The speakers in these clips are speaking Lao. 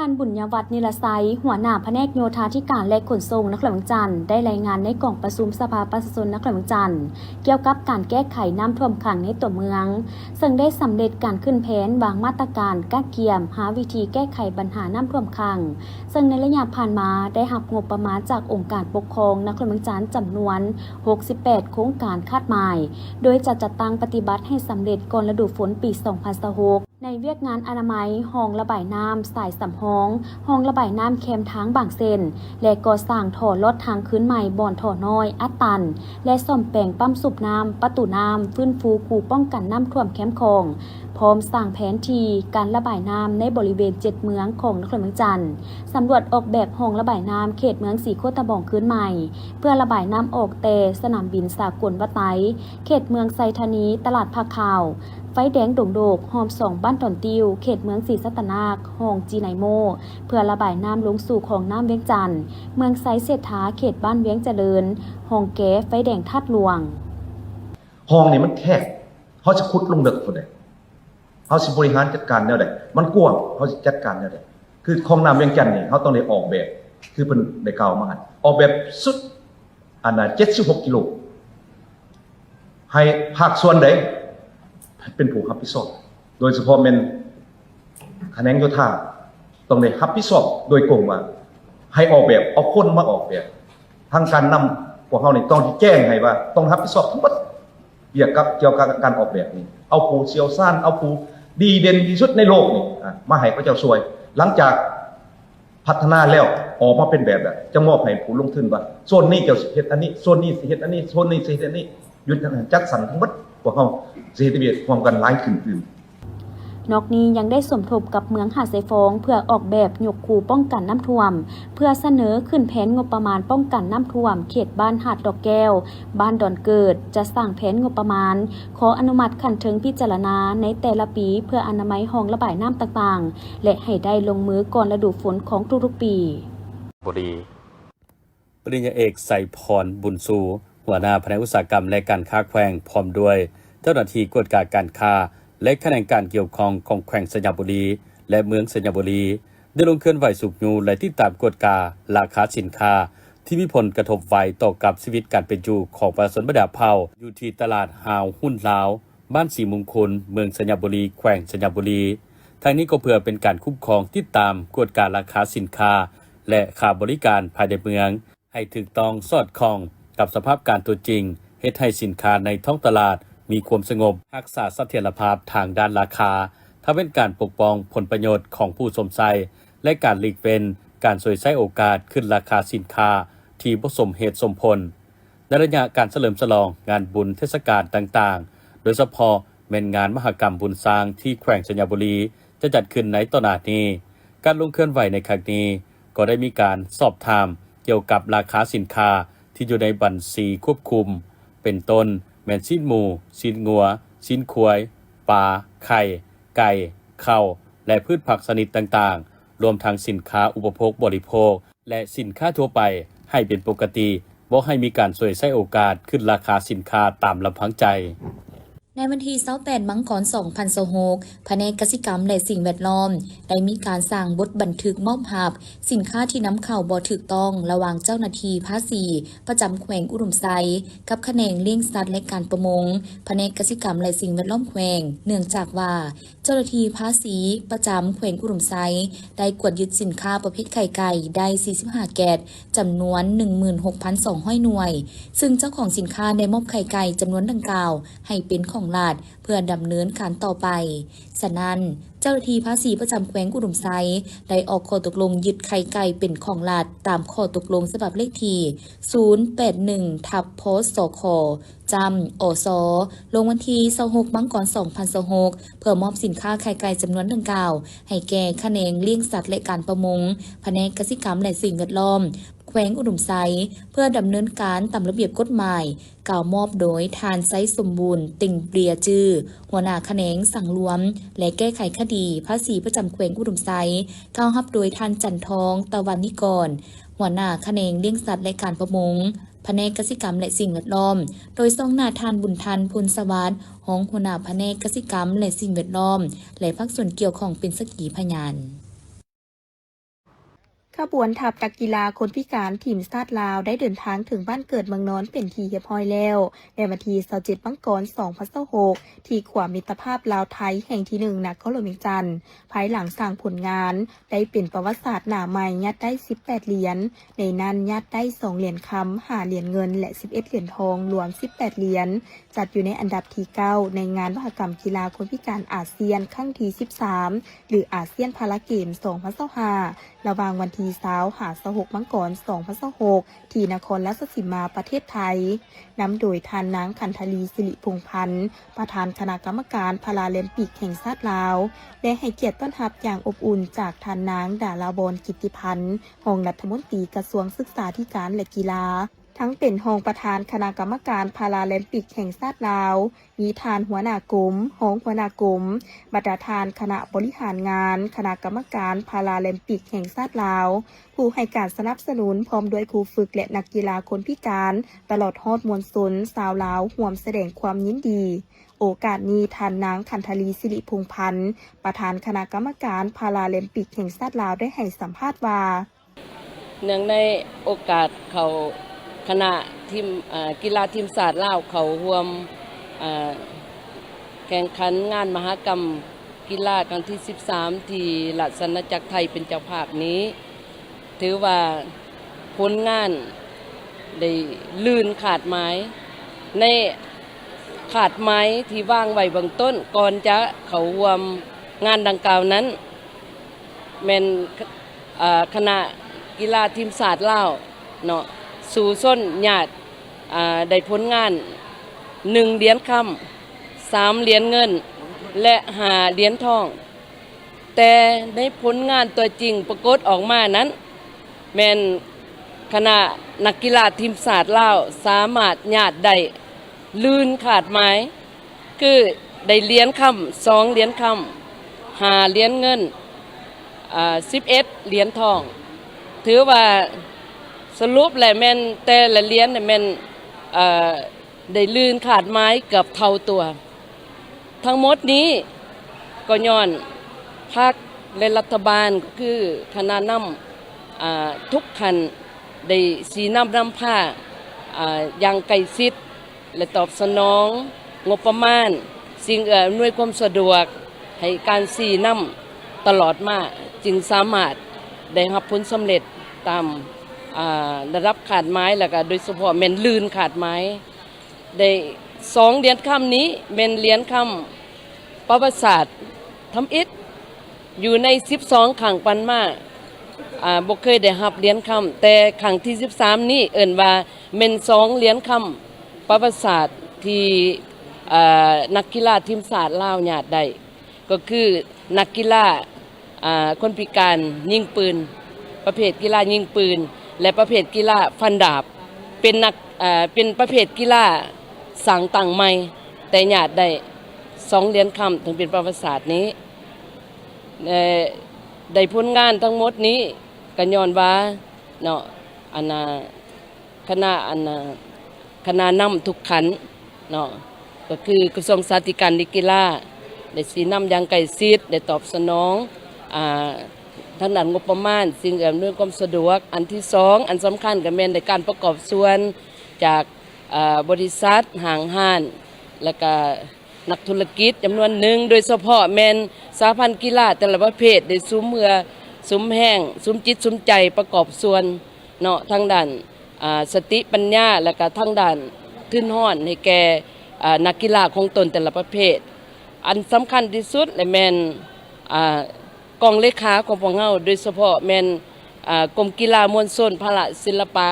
ທ່ານ ບຸນຍະວັດ ນິລະໄຊ ຫົວໜ້າພະແນກໂຍທາທິການ ແລະ ຂົນສົ່ງນະຄອນຫຼວງວຽງຈັນ ໄດ້ລາຍງານໃນກອງປະຊຸມສະພາປະຊາຊົນນະຄອນຫຼວງວຽງຈັນ ກ່ຽວກັບການແກ້ໄຂນ້ຳຖ້ວມຂັງໃນຕົວເມືອງ, ເຊິ່ງໄດ້ສຳເລັດການຂຶ້ນແຜນວາງມາດຕະການກະກຽມຫາວິທີແກ້ໄຂບັນຫານ້ຳຖ້ວມຂັງ, ເຊິ່ງໃນໄລຍະຜ່ານມາໄດ້ຮັບງົບປະມານຈາກອົງການປົກຄອງນະຄອນຫຼວງວຽງຈັນຈຳນວນຫົກສິບແປດໂຄງການຄາດໝາຍ, ໂດຍຈະຈັດຕັ້ງປະຕິບັດໃຫ້ສຳເລັດກ່ອນລະດູຝົນປີສອງພັນຊາວຫົກ. ໃນວຽກງານອະນາໄມຮ່ອງລະບາຍນ້ຳສາຍສຳຮອງ, ຮ່ອງລະບາຍນ້ຳແຄມທາງບາງເສັ້ນ ແລະ ກໍ່ສ້າງທໍ່ລອດທາງຄືນໃໝ່ບ່ອນທໍ່ນ້ອຍອັດຕັນ ແລະ ສ້ອມແປງປ້ຳສູບນ້ຳ, ປະຕູນ້ຳ, ຟື້ນຟູຄູປ້ອງກັນນ້ຳຖ້ວມແຄມຂອງ, ພ້ອມສ້າງແຜນທີ່ການລະບາຍນ້ຳໃນບໍລິເວນເຈັດເມືອງຂອງນະຄອນຫຼວງວຽງຈັນ, ສຳຫຼວດອອກແບບຮ່ອງລະບາຍນ້ຳເຂດເມືອງສີໂຄດຕະບອງຄືນໃໝ່ ເພື່ອລະບາຍນ້ຳອອກແຕ່ສະໜາມບິນສາກົນວັດໄຕ, ເຂດເມືອງໄຊທານີ, ຕະຫຼາດຜ້າຂາວ, ໄຟແດງດົງໂດກ, ຮ່ອມສອງບ້ານດອນຕິ້ວ, ເຂດເມືອງສີສັດຕະນາກ, ຮ່ອງຈີໄນໂມ, ເພື່ອລະບາຍນ້ຳລົງສູ່ຄອງນ້ຳວຽງຈັນ, ເມືອງໄຊເສດຖາ, ເຂດບ້ານວຽງຈະເລີນ, ຮ່ອງແກ, ໄຟແດງທາດຫຼວງ. ຮ່ອງນີ້ມັນແຄບ, ເຮົາຊິຂຸດລົງເລິກເທົ່າໃດ? ເຮົາຊິບໍລິຫານຈັດການແນວໃດ? ມັນກວ້າງ, ເຮົາຊິຈັດການແນວໃດ? ຄືຄອງນ້ຳວຽງຈັນນີ້ ເຮົາຕ້ອງໄດ້ອອກແບບ ຄືເພິ່ນໄດ້ກ່າວມາຫັ້ນ, ອອກແບບສຸດ ອັນນ່າ ເຈັດສິບຫົກກິໂລ ໃຫ້ພາກສ່ວນໃດເປັນຜູ້ຮັບຜິດຊອບ, ໂດຍສະເພາະແມ່ນຂະແໜງໂຍທາຕ້ອງໄດ້ຮັບຜິດຊອບໂດຍກົງວ່າ ໃຫ້ອອກແບບ, ເອົາຄົນມາອອກແບບ. ທາງການນຳພວກເຮົານີ້ຕ້ອງແຈ້ງໃຫ້ວ່າຕ້ອງຮັບຜິດຊອບທັງໝົດ ວຽກກັບ ກ່ຽວກັບການອອກແບບນີ້ ເອົາຜູ້ຊ່ຽວຊານ, ເອົາຜູ້ດີເດັ່ນທີ່ສຸດໃນໂລກນີ້ ອາ ມາໃຫ້ເຂົາເຈົ້າຊ່ວຍ. ຫຼັງຈາກ ພັດທະນາແລ້ວ ອອກມາເປັນແບບແລ້ວ ຈະມອບໃຫ້ຜູ້ລົງທຶນວ່າ ໂຊນນີ້ເຈົ້າຊິເຮັດອັນນີ້, ໂຊນນີ້ຊິເຮັດອັນນີ້, ໂຊນນີ້ຊິເຮັດອັນນີ້, ຢູ່ຈັດສັນທັງໝົດ, ພວກເຮົາຊິເຮັດວຽກຮ່ວມກັນຫຼາຍຂຶ້ນຕື່ມ. ນອກນີ້ຍັງໄດ້ສົມທົບກັບເມືອງຫາດຊາຍຟອງ ເພື່ອອອກແບບຍົກຄູປ້ອງກັນນ້ຳຖ້ວມ, ເພື່ອສະເໜີຂຶ້ນແຜນງົບປະມານປ້ອງກັນນ້ຳຖ້ວມເຂດບ້ານຫາດດອກແກ້ວ, ບ້ານດອນເກີດ, ຈະສ້າງແຜນງົບປະມານ, ຂໍອະນຸມັດຂັ້ນເທິງພິຈາລະນາໃນແຕ່ລະປີ ເພື່ອອະນາໄມຮ່ອງລະບາຍນ້ຳຕ່າງໆ ແລະ ໃຫ້ໄດ້ລົງມືກ່ອນລະດູຝົນຂອງທຸກໆປີ. ບໍລິ ປະລິນຍາເອກ ໄຊພອນ ບຸນຊູ ຫົວໜ້າພະແນກອຸດສາຫະກຳ ແລະ ການຄ້າແຂວງ ພ້ອມດ້ວຍເຈົ້າໜ້າທີ່ກວດກາການຄ້າ ແລະ ຂະແໜງການກ່ຽວຂ້ອງຂອງແຂວງໄຊຍະບູລີ ແລະ ເມືອງໄຊຍະບູລີ ໄດ້ລົງເຄື່ອນໄຫວຊຸກຍູ້ ແລະ ຕິດຕາມກວດກາລາຄາສິນຄ້າທີ່ມີຜົນກະທົບໄວຕໍ່ກັບຊີວິດການເປັນຢູ່ຂອງປະຊາຊົນບັນດາເຜົ່າ ຢູ່ທີ່ຕະຫຼາດຮາວຮຸນລາວ ບ້ານສີມຸງຄຸນ ເມືອງໄຊຍະບູລີ ແຂວງໄຊຍະບູລີ. ທັງນີ້ກໍເພື່ອເປັນການຄຸ້ມຄອງ, ຕິດຕາມ, ກວດກາລາຄາສິນຄ້າ ແລະ ຄ່າບໍລິການພາຍໃນເມືອງ ໃຫ້ຖືກຕ້ອງສອດຄ່ອງກັບສະພາບການຕົວຈິງ, ເຮັດໃຫ້ສິນຄ້າໃນທ້ອງຕະຫຼາດມີຄວາມສະຫງົບ, ຮັກສາສະຖຽນລະພາບທາງດ້ານລາຄາ, ທັງເປັນການປົກປ້ອງຜົນປະໂຫຍດຂອງຜູ້ຊົມໃຊ້ ແລະ ການຫຼີກເວັ້ນການສວຍໃຊ້ໂອກາດຂຶ້ນລາຄາສິນຄ້າທີ່ບໍ່ສົມເຫດສົມຜົນ. ໃນໄລຍະການສະເຫຼີມສະຫຼອງງານບຸນເທດສະການຕ່າງໆ, ໂດຍສະເພາະແມ່ນງານມະຫະກຳບຸນຊ້າງທີ່ແຂວງໄຊຍະບູລີຈະຈັດຂຶ້ນໃນຕໍ່ໜ້ານີ້, ການລົງເຄື່ອນໄຫວໃນຄັ້ງນີ້ກໍໄດ້ມີການສອບຖາມກ່ຽວກັບລາຄາສິນຄ້າທີ່ຢູ່ໃນບັນຊີຄວບຄຸມ, ເປັນຕົ້ນແມ່ນຊີ້ນໝູ, ຊີ້ນງົວ, ຊີ້ນຄວາຍ, ປາ, ໄຂ່, ໄກ່, ເຂົ້າ ແລະ ພືດຜັກຊະນິດຕ່າງໆ, ລວມທັງສິນຄ້າອຸປະໂພກບໍລິໂພກ ແລະ ສິນຄ້າທົ່ວໄປ ໃຫ້ເປັນປົກກະຕິ, ບໍ່ໃຫ້ມີການສວຍໃຊ້ໂອກາດຂຶ້ນລາຄາສິນຄ້າຕາມລຳພັງໃຈ. ໃນວັນທີຊາວແປດ ມັງກອນ ສອງພັນຊາວຫົກ, ພະແນກກະສິກຳ ແລະ ສິ່ງແວດລ້ອມ ໄດ້ມີການສ້າງບົດບັນທຶກມອບຮັບສິນຄ້າທີ່ນຳເຂົ້າບໍ່ຖືກຕ້ອງ ລະຫວ່າງເຈົ້າໜ້າທີ່ພາສີປະຈຳແຂວງອຸດົມໄຊ ກັບຂະແໜງລ້ຽງສັດ ແລະ ການປະມົງ ພະແນກກະສິກຳ ແລະ ສິ່ງແວດລ້ອມແຂວງ, ເນື່ອງຈາກວ່າ ເຈົ້າໜ້າທີ່ພາສີປະຈຳແຂວງອຸດົມໄຊ ໄດ້ກວດຍຶດສິນຄ້າປະເພດໄຂ່ໄກ່ໄດ້ ສີ່ສິບຫ້າ ແກັດ ຈຳນວນ ໜຶ່ງໝື່ນຫົກພັນສອງຮ້ອຍ ໜ່ວຍ, ຊຶ່ງເຈົ້າຂອງສິນຄ້າໄດ້ມອບໄຂ່ໄກ່ຈຳນວນດັ່ງກ່າວໃຫ້ເປັນຂອງລັດ ເພື່ອດຳເນີນການຕໍ່ໄປ. ສະນັ້ນ, ເຈົ້າໜ້າທີ່ພາສີປະຈຳແຂວງອຸດົມໄຊ ໄດ້ອອກຂໍ້ຕົກລົງຍຶດໄຂ່ໄກ່ເປັນຂອງລັດ ຕາມຂໍ້ຕົກລົງສະບັບເລກທີ ສູນແປດໜຶ່ງ ທັບ ພສຂ ຈ້ຳ ອສ ລົງວັນທີຊາວຫົກ ມັງກອນ ສອງພັນຊາວຫົກ ເພື່ອມອບສິນຄ້າໄຂ່ໄກ່ຈຳນວນດັ່ງກ່າວໃຫ້ແກ່ຂະແໜງລ້ຽງສັດ ແລະ ການປະມົງ ພະແນກກະສິກຳ ແລະ ສິ່ງແວດລ້ອມ ແຂວງອຸດົມໄຊ ເພື່ອດຳເນີນການຕາມລະບຽບກົດໝາຍ, ກ່າວມອບໂດຍທ່ານ ໄຊສົມບູນ ຕິງເບຍຈື່ ຫົວໜ້າຂະແໜງສັງລວມ ແລະ ແກ້ໄຂຄະດີພາສີປະຈຳແຂວງອຸດົມໄຊ, ກ່າວຮັບໂດຍທ່ານ ຈັນທອງ ຕະວັນນິກອນ ຫົວໜ້າຂະແໜງລ້ຽງສັດ ແລະ ການປະມົງ ພະແນກກະສິກຳ ແລະ ສິ່ງແວດລ້ອມ, ໂດຍຊອງໜ້າທ່ານ ບຸນທັນ ພົນສະຫວັດ ຮອງຫົວໜ້າພະແນກກະສິກຳ ແລະ ສິ່ງແວດລ້ອມ ແລະ ພາກສ່ວນກ່ຽວຂ້ອງເປັນສັກຂີພະຍານ. ຂະບວນທັບນັກກິລາຄົນພິການທີມຊາດລາວ ໄດ້ເດີນທາງເຖິງບ້ານເກີດເມືອງນອນເປັນທີ່ຮຽບຮ້ອຍແລ້ວ ໃນວັນທີຊາວເຈັດ ມັງກອນ ສອງພັນຊາວຫົກ ທີ່ຂົວມິດຕະພາບລາວໄທແຫ່ງທີໜຶ່ງ ນະຄອນຫຼວງວຽງຈັນ, ພາຍຫຼັງສ້າງຜົນງານໄດ້ເປັນປະຫວັດສາດໜ້າໃໝ່, ຍາດໄດ້ສິບແປດຫຼຽນ, ໃນນັ້ນຍາດໄດ້ສອງຫຼຽນຄຳ, ຫ້າຫຼຽນເງິນ ແລະ ສິບເອັດຫຼຽນທອງ, ລວມສິບແປດຫຼຽນ, ຈັດຢູ່ໃນອັນດັບທີເກົ້າ ໃນງານມະຫະກຳກິລາຄົນພິການອາຊຽນຄັ້ງທີສິບສາມ ຫຼື ອາຊຽນພາລາເກມ ສອງພັນຊາວຫ້າ ລະຫວ່າງວັນທີຊາວ ຫາ ຊາວຫົກ ມັງກອນ ສອງພັນຊາວຫົກ ທີ່ນະຄອນລາຊະສີມາ ປະເທດໄທ, ນຳໂດຍທ່ານນາງ ຂັນທະລີ ສິລິພົງພັນ ປະທານຄະນະກຳມະການພາລາແລມປິກແຫ່ງຊາດລາວ ແລະ ໃຫ້ກຽດຕ້ອນຮັບຢ່າງອົບອຸ່ນຈາກທ່ານນາງ ດາລາວອນ ກິດຕິພັນ ຮອງລັດຖະມົນຕີກະຊວງສຶກສາທິການ ແລະ ກິລາ. ທັງເປັນຮອງປະທານຄະນະກຳມະການພາລາແລມປິກແຫ່ງຊາດລາວ, ມີທ່ານຫົວໜ້າກົມ, ຮອງຫົວໜ້າກົມ, ບັນດາທ່ານຄະນະບໍລິຫານງານຄະນະກຳມະການພາລາແລມປິກແຫ່ງຊາດລາວ, ຜູ້ໃຫ້ການສະໜັບສະໜູນ ພ້ອມດ້ວຍຄູຝຶກ ແລະ ນັກກິລາຄົນພິການ, ຕະຫຼອດຮອດມວນຊົນຊາວລາວ ຮ່ວມສະແດງຄວາມຍິນດີ. ໂອກາດນີ້, ທ່ານນາງ ຂັນທະລີ ສິລິພົງພັນ ປະທານຄະນະກຳມະການພາລາແລມປິກແຫ່ງຊາດລາວ ໄດ້ໃຫ້ສຳພາດວ່າ, ເນື່ອງໃນໂອກາດເຂົ້າຄະນະທີມ ເອີ່ ກິລາທີມຊາດລາວເຂົ້າຮ່ວມ ເອີ່ ແຂ່ງຂັນງານມະຫະກຳກິລາຄັ້ງທີສິບສາມ ທີ່ລາຊະອານາຈັກໄທເປັນເຈົ້າພາບນີ້, ຖືວ່າຜົນງານໄດ້ລື່ນຄາດໝາຍ ໃນຄາດໝາຍທີ່ວາງໄວ້ເບື້ອງຕົ້ນ ກ່ອນຈະເຂົ້າຮ່ວມງານດັ່ງກ່າວນັ້ນ ແມ່ນ ເອີ່ ຄະນະກິລາທີມຊາດລາວເນາະ ສູ້ຊົນຍາດ ເອີ່ ໄດ້ຜົນງານໜຶ່ງຫຼຽນຄຳ, ສາມຫຼຽນເງິນ ແລະ ຫ້າຫຼຽນທອງ. ແຕ່ໃນຜົນງານຕົວຈິງປາກົດອອກມານັ້ນ ແມ່ນຄະນະນັກກິລາທີມຊາດລາວສາມາດຍາດໄດ້ ລື່ນຄາດໝາຍ ຄືໄດ້ຫຼຽນຄຳ ສອງຫຼຽນຄຳ, ຫ້າຫຼຽນເງິນ, ອາ ສິບເອັດຫຼຽນທອງ. ຖືວ່າສະຫຼຸບແລ້ວແມ່ນແຕ່ລະຫຼຽນນີ້ແມ່ນ ເອີ່ ໄດ້ລື່ນຄາດໝາຍເກືອບເທົ່າຕົວ. ທັງໝົດນີ້ກໍຍ້ອນພັກ ແລະ ລັດຖະບານ ກໍຄືຄະນະນຳ ອາ ທຸກຂັ້ນ ໄດ້ຊີ້ນຳນຳພາ ອາ ຢ່າງໃກ້ຊິດ ແລະ ຕອບສະໜອງງົບປະມານ, ສິ່ງເອື້ອອຳນວຍຄວາມສະດວກໃຫ້ການຊີ້ນຳຕະຫຼອດມາ, ຈຶ່ງສາມາດໄດ້ຮັບຜົນສຳເລັດຕາມ ອາ ລະດັບຄາດໝາຍ ແລະ ກະໂດຍສະເພາະແມ່ນລື່ນຄາດໝາຍ. ໄດ້ສອງຫຼຽນຄຳນີ້ແມ່ນຫຼຽນຄຳປະຫວັດສາດທຳອິດ ຢູ່ໃນສິບສອງຄັ້ງຜ່ານມາ ອາ ບໍ່ເຄີຍໄດ້ຮັບຫຼຽນຄຳ, ແຕ່ຄັ້ງທີສິບສາມນີ້ເອີ້ນວ່າແມ່ນສອງຫຼຽນຄຳປະຫວັດສາດທີ່ ອາ ນັກກິລາທີມຊາດລາວຍາດໄດ້ ກໍຄືນັກກິລາ ອາ ຄົນພິການຍິງປືນ ປະເພດກິລາຍິງປືນ ແລະ ປະເພດກິລາຟັນດາບ ເປັນນັກ ອາ ເປັນປະເພດກິລາສ້າງຕັ້ງໃໝ່ ແຕ່ຍາດໄດ້ສອງຫຼຽນຄຳ ເຖິງເປັນປະຫວັດສາດນີ້ ແລະ ໄດ້ຜົນງານທັງໝົດນີ້ກໍຍ້ອນວ່າເນາະ ອັນນ່າ ຄະນະ ອັນນ່າ ຄະນະນຳທຸກຂັ້ນເນາະ ກໍຄືກະຊວງສາທິການ ແລະ ກິລາ ໄດ້ຊີ້ນຳຢ່າງໃກ້ຊິດ ໄດ້ຕອບສະໜອງ ອາ ທາງດ້ານງົບປະມານ, ສິ່ງອຳນວຍຄວາມສະດວກ. ອັນທີສອງ ອັນສຳຄັນກໍແມ່ນໃນການປະກອບສ່ວນຈາກ ອາ ບໍລິສັດ, ຫ້າງຮ້ານ ແລະກະນັກທຸລະກິດຈຳນວນໜຶ່ງ, ໂດຍສະເພາະແມ່ນສະຫະພັນກິລາແຕ່ລະປະເພດ ໄດ້ສຸມເຫື່ອສຸມແຮງ ສຸມຈິດສຸມໃຈປະກອບສ່ວນເນາະ ທາງດ້ານ ອາ ສະຕິປັນຍາ ແລະກະທາງດ້ານທຶນຮອນໃຫ້ແກ່ ອາ ນັກກິລາຂອງຕົນແຕ່ລະປະເພດ. ອັນສຳຄັນທີ່ສຸດແລະແມ່ນ ອາ ກອງເລຂາຂອງພວກເຮົາ ໂດຍສະເພາະແມ່ນ ອາ ກົມກິລາມວນຊົນ ພະລະ ສິລະປະ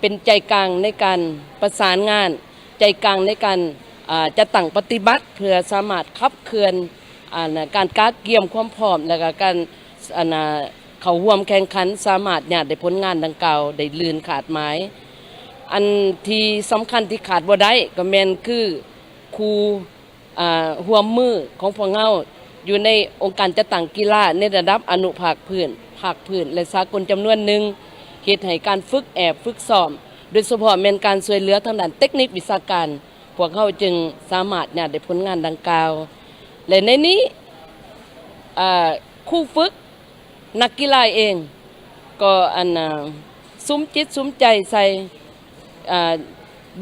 ເປັນໃຈກາງໃນການປະສານງານ, ໃຈກາງໃນການ ອາ ຈັດຕັ້ງປະຕິບັດ ເພື່ອສາມາດຂັບເຄື່ອນ ອັນ ການກະກຽມຄວາມພ້ອມ ແລະກະການ ອັນ ເຂົ້າຮ່ວມແຂ່ງຂັນ ສາມາດຍາດໄດ້ຜົນງານດັ່ງກ່າວໄດ້ລື່ນຄາດໝາຍ. ອັນທີ່ສຳຄັນທີ່ຂາດບໍ່ໄດ້ກໍແມ່ນຄືຄູ ອາ ຮ່ວມມືຂອງພວກເຮົາຢູ່ໃນອົງການຈັດຕັ້ງກິລາໃນລະດັບອະນຸພາກພື້ນ, ພາກພື້ນ ແລະ ສາກົນຈຳນວນໜຶ່ງ ເຮັດໃຫ້ການຝຶກແອບຝຶກຊ້ອມ ໂດຍສະເພາະແມ່ນການຊ່ວຍເຫຼືອທາງດ້ານເຕັກນິກວິຊາການ ພວກເຮົາຈຶ່ງສາມາດຍາດໄດ້ຜົນງານດັ່ງກ່າວ ແລະ ໃນນີ້ ອາ ຄູຝຶກ ນັກກິລາເອງ ກໍອັນນ່າສຸມຈິດສຸມໃຈໃສ່ ອ່າ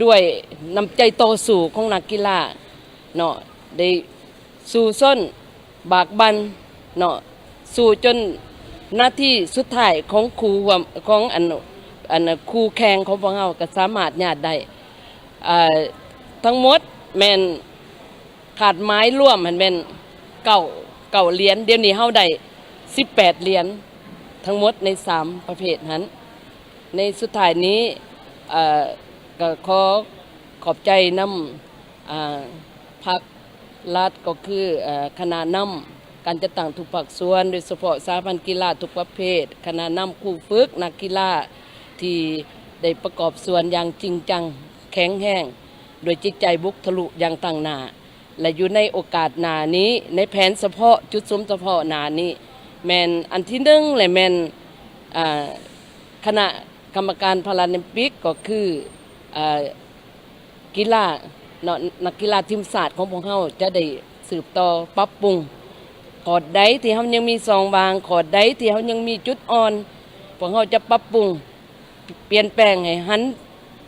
ດ້ວຍນ້ຳໃຈຕໍ່ສູ້ຂອງນັກກິລາເນາະ ໄດ້ສູ້ຊົນບາກບັ່ນເນາະ ສູ້ຈົນນາທີສຸດທ້າຍຂອງຄູ່ຮ່ວມ ຂອງອັນ ອັນຄູ່ແຂ່ງຂອງພວກເຮົາກໍສາມາດຍາດໄດ້ ອ່າ ທັງໝົດແມ່ນ ຄາດໝາຍລວມຫັ້ນແມ່ນເກົ້າ ເກົ້າຫຼຽນ ດຽວນີ້ເຮົາໄດ້ສິບແປດຫຼຽນ ທັງໝົດໃນສາມປະເພດຫັ້ນ. ໃນສຸດທ້າຍນີ້ ເອີ ກໍຂໍຂອບໃຈນຳ ອ່າ ພັກລັດ ກໍຄື ເອີ ຄະນະນຳການຈັດຕັ້ງທຸກພາກສ່ວນ ໂດຍສະເພາະສະຫະພັນກິລາທຸກປະເພດ, ຄະນະນຳ, ຄູຝຶກ, ນັກກິລາ ທີ່ໄດ້ປະກອບສ່ວນຢ່າງຈິງຈັງ, ແຂງແຮງ, ດ້ວຍຈິດໃຈບຸກທະລຸຢ່າງຕັ້ງໜ້າ. ແລະ ຢູ່ໃນໂອກາດໜ້ານີ້ ໃນແຜນສະເພາະ, ຈຸດສຸມສະເພາະໜ້ານີ້ ແມ່ນອັນທີໜຶ່ງ ແລະ ແມ່ນ ອ່າ ຄະນະກຳມະການພາລາລິມປິກ ກໍຄື ອ່າ ກິລາເນາະ, ນັກກິລາທີມຊາດຂອງພວກເຮົາຈະໄດ້ສືບຕໍ່ປັບປຸງ ຂໍ້ໃດທີ່ເຮົາຍັງມີຊ່ອງວ່າງ, ຂໍ້ໃດທີ່ເຮົາຍັງມີຈຸດອ່ອນ, ພວກເຮົາຈະປັບປຸງ ປ່ຽນແປງໃຫ້ຫັນ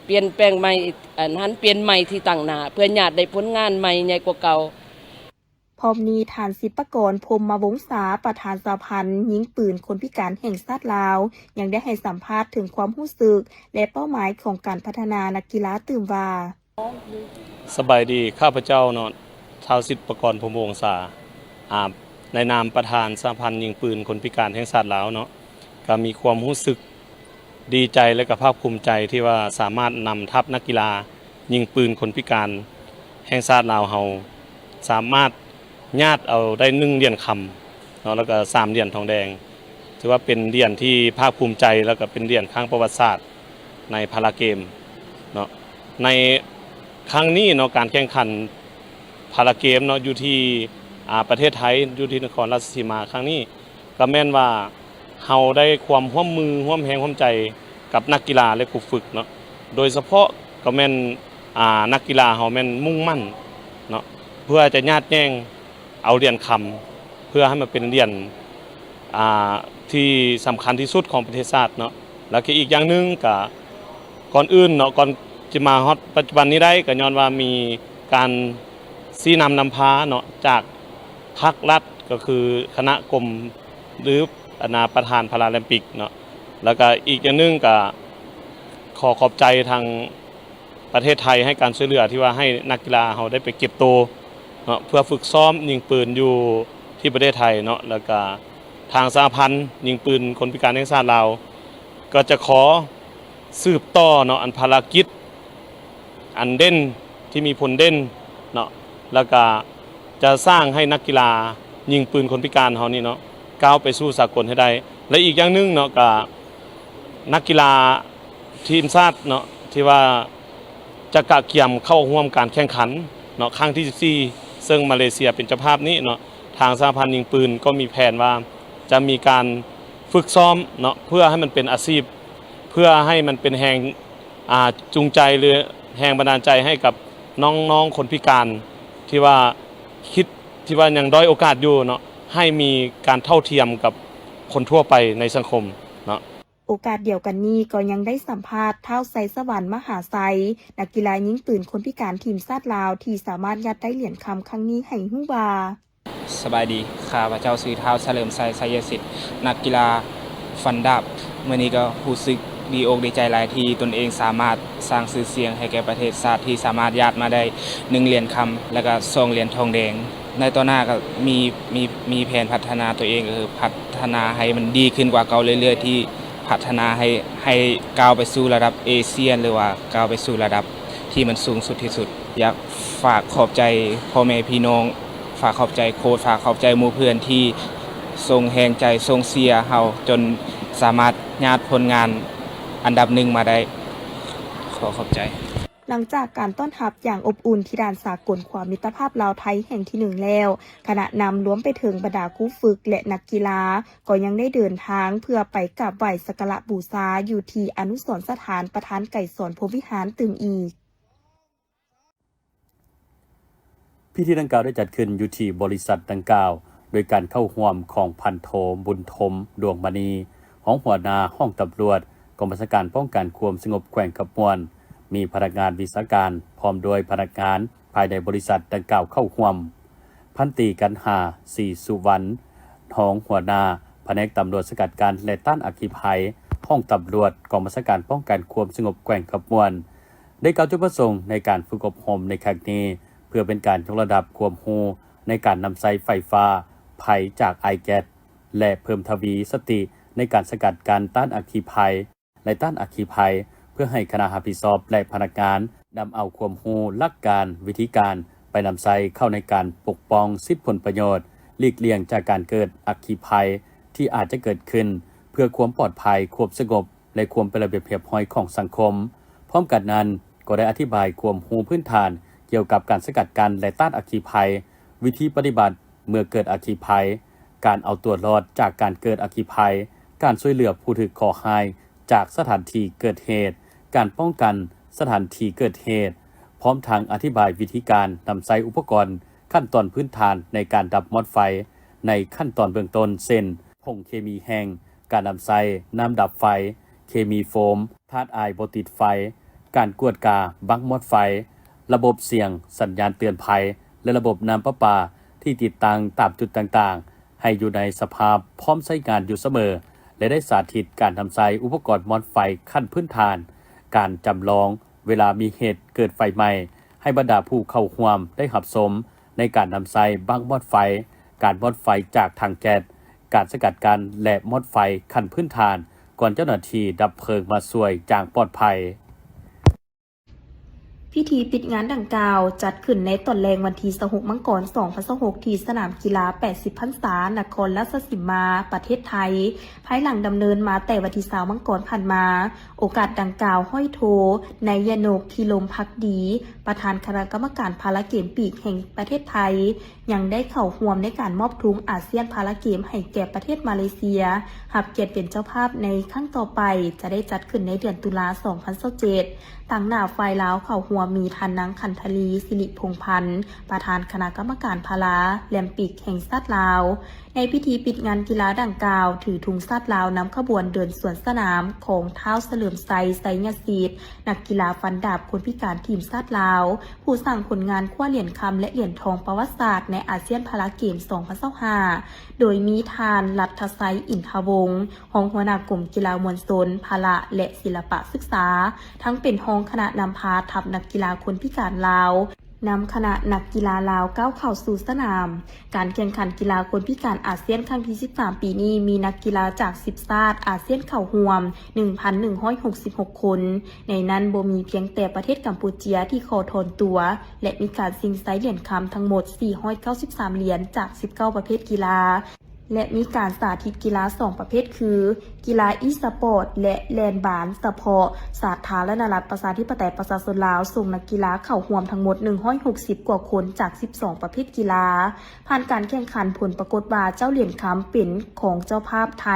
ປ່ຽນແປງໃໝ່ ອັນ ຫັນປ່ຽນໃໝ່ທີ່ຕັ້ງໜ້າ ເພື່ອຍາດໄດ້ຜົນງານໃໝ່ໃຫຍ່ກວ່າເກົ່າ. ພ້ອມນີ້ ທ່ານ ສິບປະກອນ ພົມມະວົງສາ ປະທານສະຫະພັນຍິງປືນຄົນພິການແຫ່ງຊາດລາວ ຍັງໄດ້ໃຫ້ສຳພາດເຖິງຄວາມຮູ້ສຶກ ແລະ ເປົ້າໝາຍຂອງການພັດທະນານັກກິລາຕື່ມວ່າ ສະບາຍດີ, ຂ້າພະເຈົ້າເນາະ ທ້າວ ສິດປະກອນ ພົມວົງສາ ອາ ໃນນາມປະທານສະຫະພັນຍິງປືນຄົນພິການແຫ່ງຊາດລາວເນາະ ກໍມີຄວາມຮູ້ສຶກດີໃຈ ແລະ ກໍພາກພູມໃຈທີ່ວ່າສາມາດນຳທັບນັກກິລາຍິງປືນຄົນພິການແຫ່ງຊາດລາວເຮົາ ສາມາດຍາດເອົາໄດ້ໜຶ່ງຫຼຽນຄຳເນາະ ແລ້ວກໍສາມຫຼຽນທອງແດງ. ຖືວ່າເປັນຫຼຽນທີ່ພາກພູມໃຈ ແລ້ວກໍເປັນຫຼຽນຄັ້ງປະຫວັດສາດໃນພາລາເກມເນາະ. ໃນຄັ້ງນີ້ເນາະ ການແຂ່ງຂັນພາລາເກມເນາະ ຢູ່ທີ່ ອາ ປະເທດໄທ ຢູ່ທີ່ນະຄອນລາຊະສີມາຄັ້ງນີ້ ກໍແມ່ນວ່າເຮົາໄດ້ຄວາມຮ່ວມມື ຮ່ວມແຮງຮ່ວມໃຈກັບນັກກິລາ ແລະ ຄູຝຶກເນາະ. ໂດຍສະເພາະກໍແມ່ນ ອາ ນັກກິລາເຮົາແມ່ນມຸ່ງໝັ້ນເນາະ ເພື່ອຈະຍາດແຍ່ງເອົາຫຼຽນຄຳ ເພື່ອໃຫ້ມັນເປັນຫຼຽນ ອາ ທີ່ສຳຄັນທີ່ສຸດຂອງປະເທດຊາດເນາະ. ແລ້ວກໍອີກຢ່າງໜຶ່ງ ກໍກ່ອນອື່ນເນາະ ກ່ອນຈະມາຮອດປັດຈຸບັນນີ້ໄດ້ ກໍຍ້ອນວ່າມີການຊີ້ນຳນຳພາເນາະ ຈາກພາກລັດ ກໍຄືຄະນະກົມ ຫຼື ອາ ປະທານພາລາລິມປິກເນາະ. ແລ້ວກໍອີກຢ່າງໜຶ່ງ ກໍຂໍຂອບໃຈທາງ ປະເທດໄທໃຫ້ການຊ່ວຍເຫຼືອທີ່ວ່າໃຫ້ນັກກິລາເຮົາໄດ້ໄປເກັບໂຕເນາະ ເພື່ອຝຶກຊ້ອມຍິງປືນຢູ່ທີ່ປະເທດໄທເນາະ. ແລ້ວກະທາງສະຫະພັນຍິງປືນຄົນພິການແຫ່ງຊາດລາວ ກໍຈະຂໍສືບຕໍ່ເນາະ ອັນພາລະກິດອັນເດັ່ນ ທີ່ມີຜົນເດັ່ນເນາະ ແລ້ວກະຈະສ້າງໃຫ້ນັກກິລາຍິງປືນຄົນພິການເຮົານີ້ເນາະ ກ້າວໄປສູ່ສາກົນໃຫ້ໄດ້. ແລະ ອີກຢ່າງໜຶ່ງເນາະ ກະນັກກິລາ ທີມຊາດເນາະ ທີ່ວ່າຈະກະກຽມເຂົ້າຮ່ວມການແຂ່ງຂັນເນາະ ຄັ້ງທີສິບສີ່ ເຊິ່ງມາເລເຊຍເປັນເຈົ້າພາບນີ້ເນາະ, ທາງສະຫະພັນຍິງປືນກໍມີແຜນວ່າຈະມີການຝຶກຊ້ອມເນາະ ເພື່ອໃຫ້ມັນເປັນອາຊີບ ເພື່ອໃຫ້ມັນເປັນແຮງ ອ່າ ຈູງໃຈ ຫຼື ແຮງບັນດານໃຈໃຫ້ກັບນ້ອງໆຄົນພິການ ທີ່ວ່າຄິດ ທີ່ວ່າຍັງດ້ອຍໂອກາດຢູ່ເນາະ ໃຫ້ມີການເທົ່າທຽມກັບຄົນທົ່ວໄປໃນສັງຄົມເນາະ. ໂອກາດດຽວກັນນີ້ກໍຍັງໄດ້ສຳພາດທ້າວ ໄຊສະຫວັນ ມະຫາໄຊ ນັກກິລາຍິງປືນຄົນພິການທີມຊາດລາວ ທີ່ສາມາດຍາດໄດ້ຫຼຽນຄຳຄັ້ງນີ້ໃຫ້ຮູ້ວ່າ ສະບາຍດີ, ຂ້າພະເຈົ້າຊື່ທ້າວ ສະເຫຼີມໄຊ ໄຊຍະສິດ ນັກກິລາຟັນດາບ. ມື້ນີ້ກໍຮູ້ສຶກດີອົກດີໃຈຫຼາຍທີ່ຕົນເອງສາມາດສ້າງຊື່ສຽງໃຫ້ແກ່ປະເທດຊາດ ທີ່ສາມາດຍາດມາໄດ້ໜຶ່ງຫຼຽນຄຳ ແລະ ກໍສອງຫຼຽນທອງແດງ. ໃນຕໍ່ໜ້າກໍມີ ມີ ມີແຜນພັດທະນາຕົວເອງ ກໍຄືພັດທະນາໃຫ້ມັນດີຂຶ້ນກວ່າເກົ່າເລື້ອຍໆ ທີ່ພັດທະນາໃຫ້ ໃຫ້ກ້າວໄປສູ່ລະດັບເອຊຽນ ຫຼືວ່າກ້າວໄປສູ່ລະດັບທີ່ມັນສູງສຸດທີ່ສຸດ. ຢາກຝາກຂອບໃຈພໍ່ແມ່ພີ່ນ້ອງ, ຝາກຂອບໃຈໂຄດ, ຝາກຂອບໃຈໝູ່ເພື່ອນທີ່ສົ່ງແຮງໃຈ, ສົ່ງເຊຍເຮົາຈົນສາມາດຍາດຜົນງານອັນດັບໜຶ່ງມາໄດ້. ຂໍຂອບໃຈ. ຫຼັງຈາກການຕ້ອນຮັບຢ່າງອົບອຸ່ນທີ່ດ່ານສາກົນຄວາມມິດຕະພາບລາວ-ໄທແຫ່ງທີໜຶ່ງແລ້ວ, ຄະນະນຳລວມໄປເຖິງບັນດາຄູຝຶກ ແລະ ນັກກິລາ ກໍຍັງໄດ້ເດີນທາງເພື່ອໄປກາບໄຫວ້ສັກກາລະບູຊາຢູ່ທີ່ອະນຸສອນສະຖານປະທານໄກສອນ ພົມວິຫານ ຕື່ມອີກ. ພິທີດັ່ງກ່າວໄດ້ຈັດຂຶ້ນຢູ່ທີ່ບໍລິສັດດັ່ງກ່າວ ໂດຍການເຂົ້າຮ່ວມຂອງພັນໂທ ບຸນທົມ ດວງມະນີ ຮອງຫົວໜ້າຫ້ອງຕຳຫຼວດ ກອງບັນຊາການປ້ອງກັນຄວາມສະຫງົບແຂວງຄຳມ່ວນ, ມີພະນັກງານວິຊາການ ພ້ອມດ້ວຍພະນັກງານພາຍໃນບໍລິສັດດັ່ງກ່າວເຂົ້າຮ່ວມ. ພັນຕີ ກັນຫາ ສີສຸວັນ ຮອງຫົວໜ້າພະແນກຕຳຫຼວດສະກັດກັ້ນ ແລະ ຕ້ານອັກຄີໄພ ຫ້ອງຕຳຫຼວດ ກອງບັນຊາການປ້ອງກັນຄວາມສະຫງົບແຂວງຄຳມ່ວນ ໄດ້ກ່າວຈຸດປະສົງໃນການຝຶກອົບຮົມໃນຄັ້ງນີ້ ເພື່ອເປັນການຍົກລະດັບຄວາມຮູ້ໃນການນຳໃຊ້ໄຟຟ້າ, ໄພຈາກໄອແກັສ ແລະ ເພີ່ມທະວີສະຕິໃນການສະກັດກັ້ນຕ້ານອັກຄີໄພ ແລະ ຕ້ານອັກຄີໄພ ເພື່ອໃຫ້ຄະນະຮັບຜິດຊອບ ແລະ ພະນັກງານນຳເອົາຄວາມຮູ້, ຫຼັກການ, ວິທີການໄປນຳໃຊ້ເຂົ້າໃນການປົກປ້ອງສິດຜົນປະໂຫຍດ, ຫຼີກລ່ຽງຈາກການເກີດອັກຄີໄພທີ່ອາດຈະເກີດຂຶ້ນ ເພື່ອຄວາມປອດໄພ, ຄວາມສະຫງົບ ແລະ ຄວາມເປັນລະບຽບຮຽບຮ້ອຍຂອງສັງຄົມ. ພ້ອມກັນນັ້ນ, ກໍໄດ້ອະທິບາຍຄວາມຮູ້ພື້ນຖານກ່ຽວກັບການສະກັດກັ້ນ ແລະ ຕ້ານອັກຄີໄພ, ວິທີປະຕິບັດເມື່ອເກີດອັກຄີໄພ, ການເອົາຕົວລອດຈາກການເກີດອັກຄີໄພ, ການຊ່ວຍເຫຼືອຜູ້ຖືກເຄາະຮ້າຍຈາກສະຖານທີ່ເກີດເຫດ, ການປ້ອງກັນສະຖານທີ່ເກີດເຫດ, ພ້ອມທັງອະທິບາຍວິທີການນຳໃຊ້ອຸປະກອນຂັ້ນຕອນພື້ນຖານໃນການດັບມອດໄຟໃນຂັ້ນຕອນເບື້ອງຕົ້ນ ເຊັ່ນ ຜົງເຄມີແຫ້ງ, ການນຳໃຊ້ນ້ຳດັບໄຟ, ເຄມີໂຟມ, ທາດອາຍບໍ່ຕິດໄຟ, ການກວດກາບັ້ງມອດໄຟ, ລະບົບສຽງສັນຍານເຕືອນໄພ ແລະ ລະບົບນ້ຳປະປາທີ່ຕິດຕັ້ງຕາມຈຸດຕ່າງໆ ໃຫ້ຢູ່ໃນສະພາບພ້ອມໃຊ້ງານຢູ່ສະເໝີ ແລະ ໄດ້ສາທິດການນຳໃຊ້ອຸປະກອນມອດໄຟຂັ້ນພື້ນຖານ, ການຈຳລອງເວລາມີເຫດເກີດໄຟໄໝ້ ໃຫ້ບັນດາຜູ້ເຂົ້າຮ່ວມໄດ້ຮັບຊົມໃນການນຳໃຊ້ບັ້ງມອດໄຟ, ການມອດໄຟຈາກຖັງແກັສ, ການສະກັດກັ້ນ ແລະ ມອດໄຟຂັ້ນພື້ນຖານ ກ່ອນເຈົ້າໜ້າທີ່ດັບເພີງມາຊ່ວຍຢ່າງປອດໄພ. ພິທີປິດງານດັ່ງກ່າວ ຈັດຂຶ້ນໃນຕອນແລງວັນທີຊາວຫົກ ມັງກອນ ສອງພັນຊາວຫົກ ທີ່ສະໜາມກິລາແປດສິບພັນສາ ນະຄອນລາຊະສີມາ ປະເທດໄທ, ພາຍຫຼັງດຳເນີນມາແຕ່ວັນທີຊາວ ມັງກອນ ຜ່ານມາ. ໂອກາດດັ່ງກ່າວ, ຮ້ອຍໂທ ໄນຍະນົກ ພິລົມພັກດີ ປະທານຄະນະກຳມະການພາລາເກມປີກແຫ່ງປະເທດໄທ ຍັງໄດ້ເຂົ້າຮ່ວມໃນການມອບທຸງອາຊຽນພາລາເກມໃຫ້ແກ່ປະເທດມາເລເຊຍ, ຮັບກຽດເປັນເຈົ້າພາບໃນຄັ້ງຕໍ່ໄປ ຈະໄດ້ຈັດຂຶ້ນໃນເດືອນຕຸລາ ສອງພັນຊາວເຈັດ. ຕາງໜ້າຝ່າຍລາວເຂົ້າຮ່ວມມີທ່ານນາງ ຂັນທະລີ ສິລິພົງພັນ ປະທານຄະນະກຳມະການພາລາແລມປິກແຫ່ງຊາດລາວ. ໃນພິທີປິດງານກິລາດັ່ງກ່າວ, ຖືທຸງຊາດລາວນຳຂະບວນເດີນສວນສະໜາມຂອງທ້າວສະເຫຼີມໄຊ ໄຊຍະສິດ ນັກກິລາຟັນດາບຄົນພິການທີມຊາດລາວ, ຜູ້ສ້າງຜົນງານຄວ້າຫຼຽນຄຳ ແລະ ຫຼຽນທອງປະຫວັດສາດໃນອາຊຽນພາລາເກມ ສອງພັນຊາວຫ້າ ໂດຍມີທ່ານ ລັດທະໄຊ ອິນທະວົງ ຮອງຫົວໜ້າກົມກິລາມວນຊົນ, ພະລະ ແລະ ສິລະປະສຶກສາ, ທັງເປັນຮອງຄະນະນຳພາທັບນັກກິລາຄົນພິການລາວ, ນຳຄະນະນັກກິລາລາວກ້າວເຂົ້າສູ່ສະໜາມ. ການແຂ່ງຂັນກິລາຄົນພິການອາຊຽນຄັ້ງທີສິບສາມ ປີນີ້ ມີນັກກິລາຈາກສິບຊາດອາຊຽນເຂົ້າຮ່ວມ ໜຶ່ງພັນໜຶ່ງຮ້ອຍຫົກສິບຫົກຄົນ, ໃນນັ້ນບໍ່ມີພຽງແຕ່ປະເທດກຳປູເຈຍທີ່ຂໍຖອນຕົວ ແລະ ມີການຊິງໄຊຫຼຽນຄຳທັງໝົດ ສີ່ຮ້ອຍເກົ້າສິບສາມຫຼຽນ ຈາກສິບເກົ້າປະເພດກິລາ ແລະ ມີການສາທິດກິລາສອງປະເພດຄື ກິລາອີສະປອດ ແລະ ແລ່ນບານສະເພາະສາທາລະນະລັດປະຊາທິປະໄຕປະຊາຊົນລາວ ສົ່ງນັກກິລາເຂົ້າຮ່ວມທັງໝົດ ໜຶ່ງຮ້ອຍຫົກສິບກວ່າຄົນ ຈາກສິບສອງປະເພດກິລາ. ຜ່ານການແຂ່ງຂັນ, ຜົນປາກົດວ່າເຈົ້າຫຼຽນຄຳເປັນຂອງເຈົ້າພາບໄທ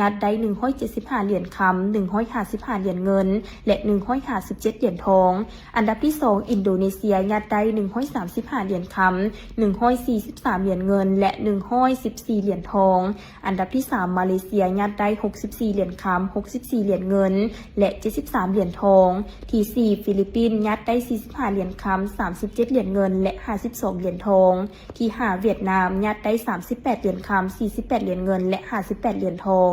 ຍາດໄດ້ ໜຶ່ງຮ້ອຍເຈັດສິບຫ້າຫຼຽນຄຳ, ໜຶ່ງຮ້ອຍຫ້າສິບຫ້າຫຼຽນເງິນ ແລະ ໜຶ່ງຮ້ອຍຫ້າສິບເຈັດຫຼຽນທອງ. ອັນດັບທີສອງ ອິນໂດເນເຊຍ ຍາດໄດ້ ໜຶ່ງຮ້ອຍສາມສິບຫ້າຫຼຽນຄຳ, ໜຶ່ງຮ້ອຍສີ່ສິບສາມຫຼຽນເງິນ ແລະ ໜຶ່ງຮ້ອຍສິບສີ່ຫຼຽນທອງ. ອັນດັບທີສາມ ມາເລເຊຍ ຍາດໄດ້ ຫົກສິບສີ່ຫຼຽນຄຳ, ຫົກສິບສີ່ຫຼຽນເງິນ ແລະ ເຈັດສິບສາມຫຼຽນທອງ. ທີສີ່ ຟີລິບປິນ ຍາດໄດ້ ສີ່ສິບຫ້າຫຼຽນຄຳ, ສາມສິບເຈັດຫຼຽນເງິນ ແລະ ຫ້າສິບສອງຫຼຽນທອງ. ທີຫ້າ ຫວຽດນາມ ຍາດໄດ້ ສາມສິບແປດຫຼຽນຄຳ, ສີ່ສິບແປດຫຼຽນເງິນ ແລະ ຫ້າສິບແປດຫຼຽນທອງ.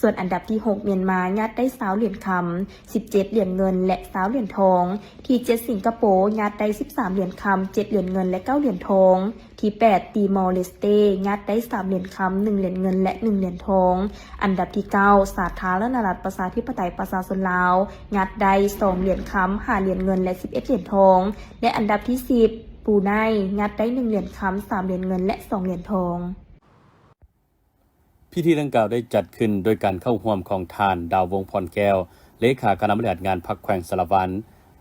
ສ່ວນອັນດັບທີຫົກ ມຽນມາ ຍາດໄດ້ ຊາວຫຼຽນຄຳ, ສິບເຈັດຫຼຽນເງິນ ແລະ ຊາວຫຼຽນທອງ. ທີເຈັດ ສິງກະໂປ ຍາດໄດ້ ສິບສາມຫຼຽນຄຳ, ເຈັດຫຼຽນເງິນ ແລະ ເກົ້າຫຼຽນທອງ. ທີແປດ ຕີມໍເລສເຕ ຍາດໄດ້ ສາມຫຼຽນຄຳ, ໜຶ່ງຫຼຽນເງິນ ແລະ ໜຶ່ງຫຼຽນທອງ. ອັນດັບທີເກົ້າ ສາທາລະນະລັດປະຊາທິປະໄຕປະຊາຊົນລາວ ຍາດໄດ້ ສອງຫຼຽນຄຳ, ຫ້າຫຼຽນເງິນ ແລະ ສິບເອັດຫຼຽນທອງ ແລະ ອັນດັບທີສິບ ບຣູໄນ ຍາດໄດ້ ໜຶ່ງຫຼຽນຄຳ, ສາມຫຼຽນເງິນ ແລະ ສອງຫຼຽນທອງ. ພິທີດັ່ງກ່າວໄດ້ຈັດຂຶ້ນໂດຍການເຂົ້າຮ່ວມຂອງທ່ານ ດາວວົງ ພອນແກ້ວ ເລຂາຄະນະບໍລິຫານງານພັກແຂວງສາລະວັນ,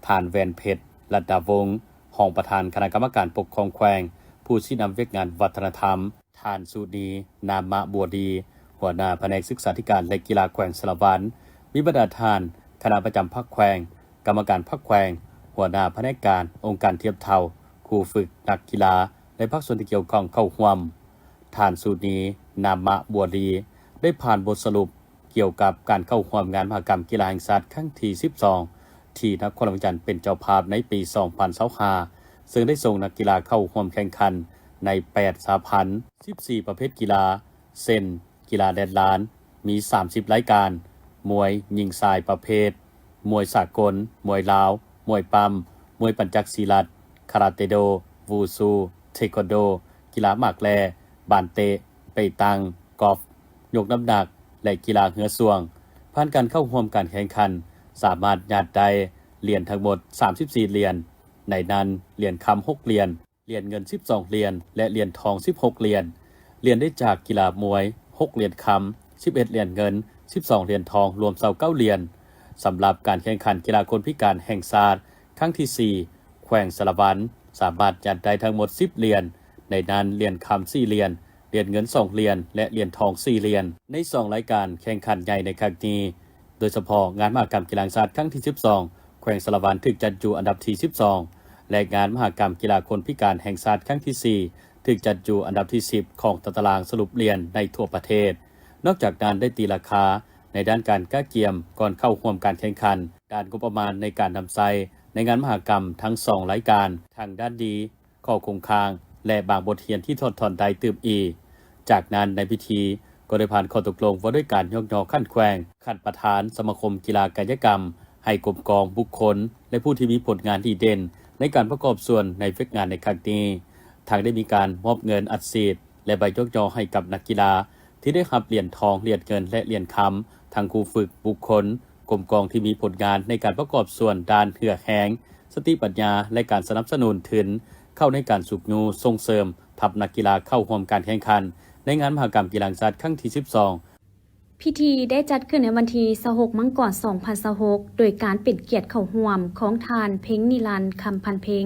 ທ່ານ ແວ່ນເພັດ ລັດດາວົງ ຮອງປະທານຄະນະກຳມະການປົກຄອງແຂວງ, ຜູ້ຊີ້ນຳວຽກງານວັດທະນະທຳ, ທ່ານ ສຸນີ ນາມະບົວດີ ຫົວໜ້າພະແນກສຶກສາທິການ ແລະ ກິລາແຂວງສາລະວັນ, ມີບັນດາທ່ານຄະນະປະຈຳພັກແຂວງ, ກຳມະການພັກແຂວງ, ຫົວໜ້າພະແນກການ, ອົງການທຽບເທົ່າ, ຄູຝຶກ, ນັກກິລາ ແລະ ພາກສ່ວນທີ່ກ່ຽວຂ້ອງເຂົ້າຮ່ວມ. ທ່ານ ສຸນີ ນາມະບົວລີ ໄດ້ຜ່ານບົດສະຫຼຸບ ກ່ຽວກັບການເຂົ້າຮ່ວມງານມະຫະກຳກິລາແຫ່ງຊາດຄັ້ງທີສິບສອງ ທີ່ນະຄອນຫຼວງວຽງຈັນເປັນເຈົ້າພາບໃນປີສອງພັນຊາວຫ້າ ເຊິ່ງໄດ້ສົ່ງນັກກິລາເຂົ້າຮ່ວມແຂ່ງຂັນໃນແປດສະຫະພັນ ສິບສີ່ປະເພດກິລາ ເຊັ່ນ ກິລາແລ່ນລານ ມີສາມສິບລາຍການ, ມວຍຍິງຊາຍປະເພດ ມວຍສາກົນ, ມວຍລາວ, ມວຍປ້ຳ, ມວຍປັນຈັກສີລັດ, ຄາຣາເຕໂດ, ວູຊູ, ເທຄວັນໂດ, ກິລາໝາກແລ່, ບານເຕະ, ເປຕັງ, ກອຟ, ຍົກນ້ຳໜັກ ແລະ ກິລາເຮືອຊ່ວງ. ຜ່ານການເຂົ້າຮ່ວມການແຂ່ງຂັນ ສາມາດຍາດໄດ້ຫຼຽນທັງໝົດສາມສິບສີ່ຫຼຽນ, ໃນນັ້ນຫຼຽນຄຳຫົກຫຼຽນ, ຫຼຽນເງິນສິບສອງຫຼຽນ ແລະ ຫຼຽນທອງສິບຫົກຫຼຽນ. ຫຼຽນໄດ້ຈາກກິລາມວຍ ຫົກຫຼຽນຄຳ, ສິບເອັດຫຼຽນເງິນ, ສິບສອງຫຼຽນທອງ, ລວມຊາວເກົ້າຫຼຽນ. ສຳລັບການແຂ່ງຂັນກິລາຄົນພິການແຫ່ງຊາດຄັ້ງທີສີ່ ແຂວງສາລະວັນ ສາມາດຍາດໄດ້ທັງໝົດສິບຫຼຽນ, ໃນນັ້ນຫຼຽນຄຳສີ່ຫຼຽນ, ຫຼຽນເງິນສອງຫຼຽນ ແລະ ຫຼຽນທອງສີ່ຫຼຽນ. ໃນສອງລາຍການແຂ່ງຂັນໃຫຍ່ໃນຄັ້ງນີ້, ໂດຍສະເພາະງານມະຫະກຳກິລາແຫ່ງຊາດຄັ້ງທີສິບສອງ ແຂວງສາລະວັນຖືກຈັດຢູ່ອັນດັບທີສິບສອງ ແລະ ງານມະຫະກຳກິລາຄົນພິການແຫ່ງຊາດຄັ້ງທີສີ່ ຖືກຈັດຢູ່ອັນດັບທີສິບຂອງຕາຕະລາງສະຫຼຸບຫຼຽນໃນທົ່ວປະເທດ. ນອກຈາກນັ້ນໄດ້ຕີລາຄາໃນດ້ານການກະກຽມກ່ອນເຂົ້າຮ່ວມການແຂ່ງຂັນ, ດ້ານງົບປະມານໃນການນຳໃຊ້ໃນງານມະຫະກຳທັງສອງລາຍການ, ທັງດ້ານດີ, ຂໍ້ຄົງຄ້າງ ແລະ ບາງບົດຮຽນທີ່ຖອດຖອນໄດ້ຕື່ມອີກ. ຈາກນັ້ນໃນພິທີກໍໄດ້ຜ່ານຂໍ້ຕົກລົງວ່າດ້ວຍການຍົກຍໍຂັ້ນແຂວງ, ຂັ້ນປະທານສະມາຄົມກິລາກາຍະກຳ ໃຫ້ກົມກອງບຸກຄົນ ແລະ ຜູ້ທີ່ມີຜົນງານດີເດັ່ນໃນການປະກອບສ່ວນໃນວຽກງານໃນຄັ້ງນີ້, ທັງໄດ້ມີການມອບເງິນອັດສີດ ແລະ ໃບຍົກຍໍໃຫ້ກັບນັກກິລາທີ່ໄດ້ຮັບຫຼຽນທອງ, ຫຼຽນເງິນ ແລະ ຫຼຽນຄຳ, ທັງຄູຝຶກ, ບຸກຄົນ, ກົມກອງທີ່ມີຜົນງານໃນການປະກອບສ່ວນດ້ານເຫື່ອແຮງ, ສະຕິປັນຍາ ແລະ ການສະໜັບສະໜູນທຶນເຂົ້າໃນການຊຸກຍູ້ສົ່ງເສີມທັບນັກກິລາເຂົ້າຮ່ວມການແຂ່ງຂັນໃນງານມະຫະກຳກິລາແຫ່ງຊາດຄັ້ງທີສິບສອງ. ພິທີໄດ້ຈັດຂຶ້ນໃນວັນທີຊາວຫົກ ມັງກອນ ສອງພັນຊາວຫົກ ໂດຍການເປັນກຽດເຂົ້າຮ່ວມຂອງທ່ານ ເພັງນິລັນ ຄຳພັນເພັງ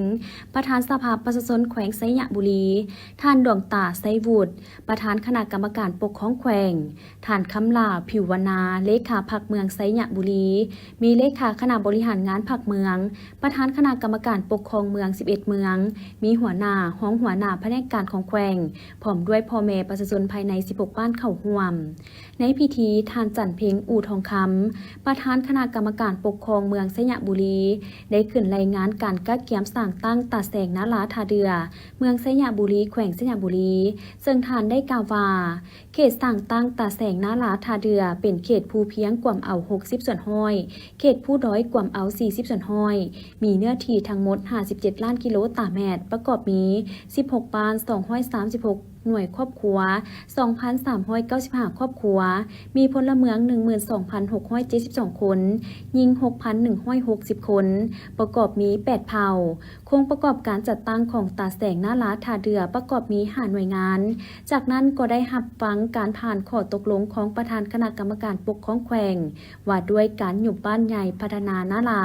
ປະທານສະພາປະຊາຊົນແຂວງໄຊຍະບູລີ, ທ່ານ ດວງຕາ ໄຊວຸດ ປະທານຄະນະກຳມະການປົກຄອງແຂວງ, ທ່ານ ຄຳຫຼ້າ ຜິວວັນນາ ເລຂາພັກເມືອງໄຊຍະບູລີ, ມີເລຂາຄະນະບໍລິຫານງານພັກເມືອງ, ປະທານຄະນະກຳມະການປົກຄອງເມືອງສິບເອັດເມືອງ, ມີຫົວໜ້າ, ຮອງຫົວໜ້າພະແນກການຂອງແຂວງ, ພ້ອມດ້ວຍພໍ່ແມ່ປະຊາຊົນພາຍໃນສິບຫົກບ້ານເຂົ້າຮ່ວມ. ໃນພິທີ, ທ່ານ ຈັນເພັງ ອູ່ທອງຄຳ ປະທານຄະນະກຳມະການປົກຄອງເມືອງໄຊຍະບູລີ ໄດ້ຂຶ້ນລາຍງານການກະກຽມສ້າງຕັ້ງຕາແສງນາລາທ່າເດື່ອ ເມືອງໄຊຍະບູລີ, ແຂວງໄຊຍະບູລີ, ເຊິ່ງທ່ານໄດ້ກ່າວວ່າ ເຂດສ້າງຕັ້ງຕາແສງນາລາທ່າເດື່ອ ເປັນເຂດພູພຽງກວມເອົາຫົກສິບສ່ວນຮ້ອຍ, ເຂດພູດອຍກວມເອົາສີ່ສິບສ່ວນຮ້ອຍ, ມີເນື້ອທີ່ທັງໝົດຫ້າສິບເຈັດລ້ານກິໂລຕາແມັດ, ປະກອບມີສິບຫົກບ້ານ ສອງຮ້ອຍສາມສິບຫົກໜ່ວຍຄອບຄົວ, ສອງພັນສາມຮ້ອຍເກົ້າສິບຫ້າຄອບຄົວ, ມີພົນລະເມືອງໜຶ່ງໝື່ນສອງພັນຫົກຮ້ອຍເຈັດສິບສອງຄົນ, ຍິງຫົກພັນໜຶ່ງຮ້ອຍຫົກສິບຄົນ, ປະກອບມີແປດເຜົ່າ. ໂຄງປະກອບການຈັດຕັ້ງຂອງຕາແສງນາລາທ່າເດື່ອປະກອບມີຫ້າໜ່ວຍງານ. ຈາກນັ້ນກໍໄດ້ຮັບຟັງການຜ່ານຂໍ້ຕົກລົງຂອງປະທານຄະນະກຳມະການປົກຄອງແຂວງ ວ່າດ້ວຍການຍຸບບ້ານໃຫຍ່ພັດທະນານາລາ,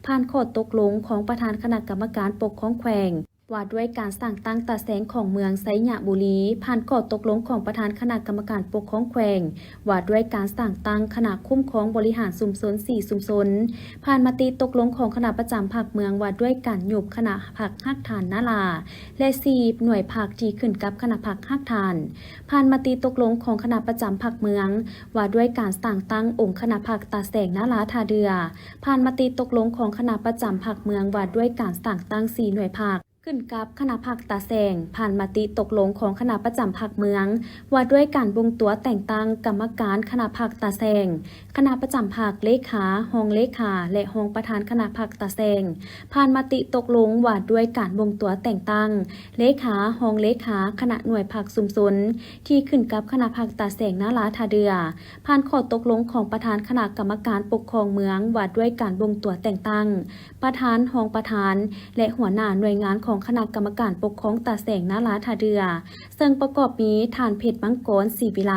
ຜ່ານຂໍ້ຕົກລົງຂອງປະທານຄະນະກຳມະການປົກຄອງແຂວງ ວ່າດ້ວຍການສ້າງຕັ້ງຕາແສງຂອງເມືອງໄຊຍະບູລີ, ຜ່ານຂໍ້ຕົກລົງຂອງປະທານຄະນະກຳມະການປົກຄອງແຂວງ ວ່າດ້ວຍການສ້າງຕັ້ງຄະນະຄຸ້ມຄອງບໍລິຫານຊຸມຊົນສີ່ຊຸມຊົນ, ຜ່ານມະຕິຕົກລົງຂອງຄະນະປະຈຳພັກເມືອງວ່າດ້ວຍການຍຸບຄະນະພັກຮາກຖານນາລາ ແລະ ສີ່ໜ່ວຍພັກທີ່ຂຶ້ນກັບຄະນະພັກຮາກຖານ, ຜ່ານມະຕິຕົກລົງຂອງຄະນະປະຈຳພັກເມືອງວ່າດ້ວຍການສ້າງຕັ້ງອົງຄະນະພັກຕາແສງນາລາທ່າເດື່ອ, ຜ່ານມະຕິຕົກລົງຂອງຄະນະປະຈຳພັກເມືອງວ່າດ້ວຍການສ້າງຕັ້ງສີ່ໜ່ວຍພັກ ຂຶ້ນກັບຄະນະພັກຕາແສງ, ຜ່ານມະຕິຕົກລົງຂອງຄະນະປະຈຳພັກເມືອງ ວ່າດ້ວຍການບົ່ງຕົວແຕ່ງຕັ້ງກຳມະການຄະນະພັກຕາແສງ, ຄະນະປະຈຳພັກ, ເລຂາ, ຮອງເລຂາ ແລະ ຮອງປະທານຄະນະພັກຕາແສງ, ຜ່ານມະຕິຕົກລົງວ່າດ້ວຍການບົ່ງຕົວແຕ່ງຕັ້ງເລຂາ, ຮອງເລຂາຄະນະໜ່ວຍພັກຊຸມຊົນທີ່ຂຶ້ນກັບຄະນະພັກຕາແສງນາລາທ່າເດື່ອ, ຜ່ານຂໍ້ຕົກລົງຂອງປະທານຄະນະກຳມະການປົກຄອງເມືອງວ່າດ້ວຍການບົ່ງຕົວແຕ່ງຕັ້ງ ປະທານ, ຮອງປະທານ ແລະ ຫົວໜ້າໜ່ວຍງານຂອງຄະນະກຳມະການປົກຄອງຕາແສງນາລາທ່າເດື່ອ, ເຊິ່ງປະກອບມີ ທ່ານ ເພັດມັງກອນ ສີວິໄລ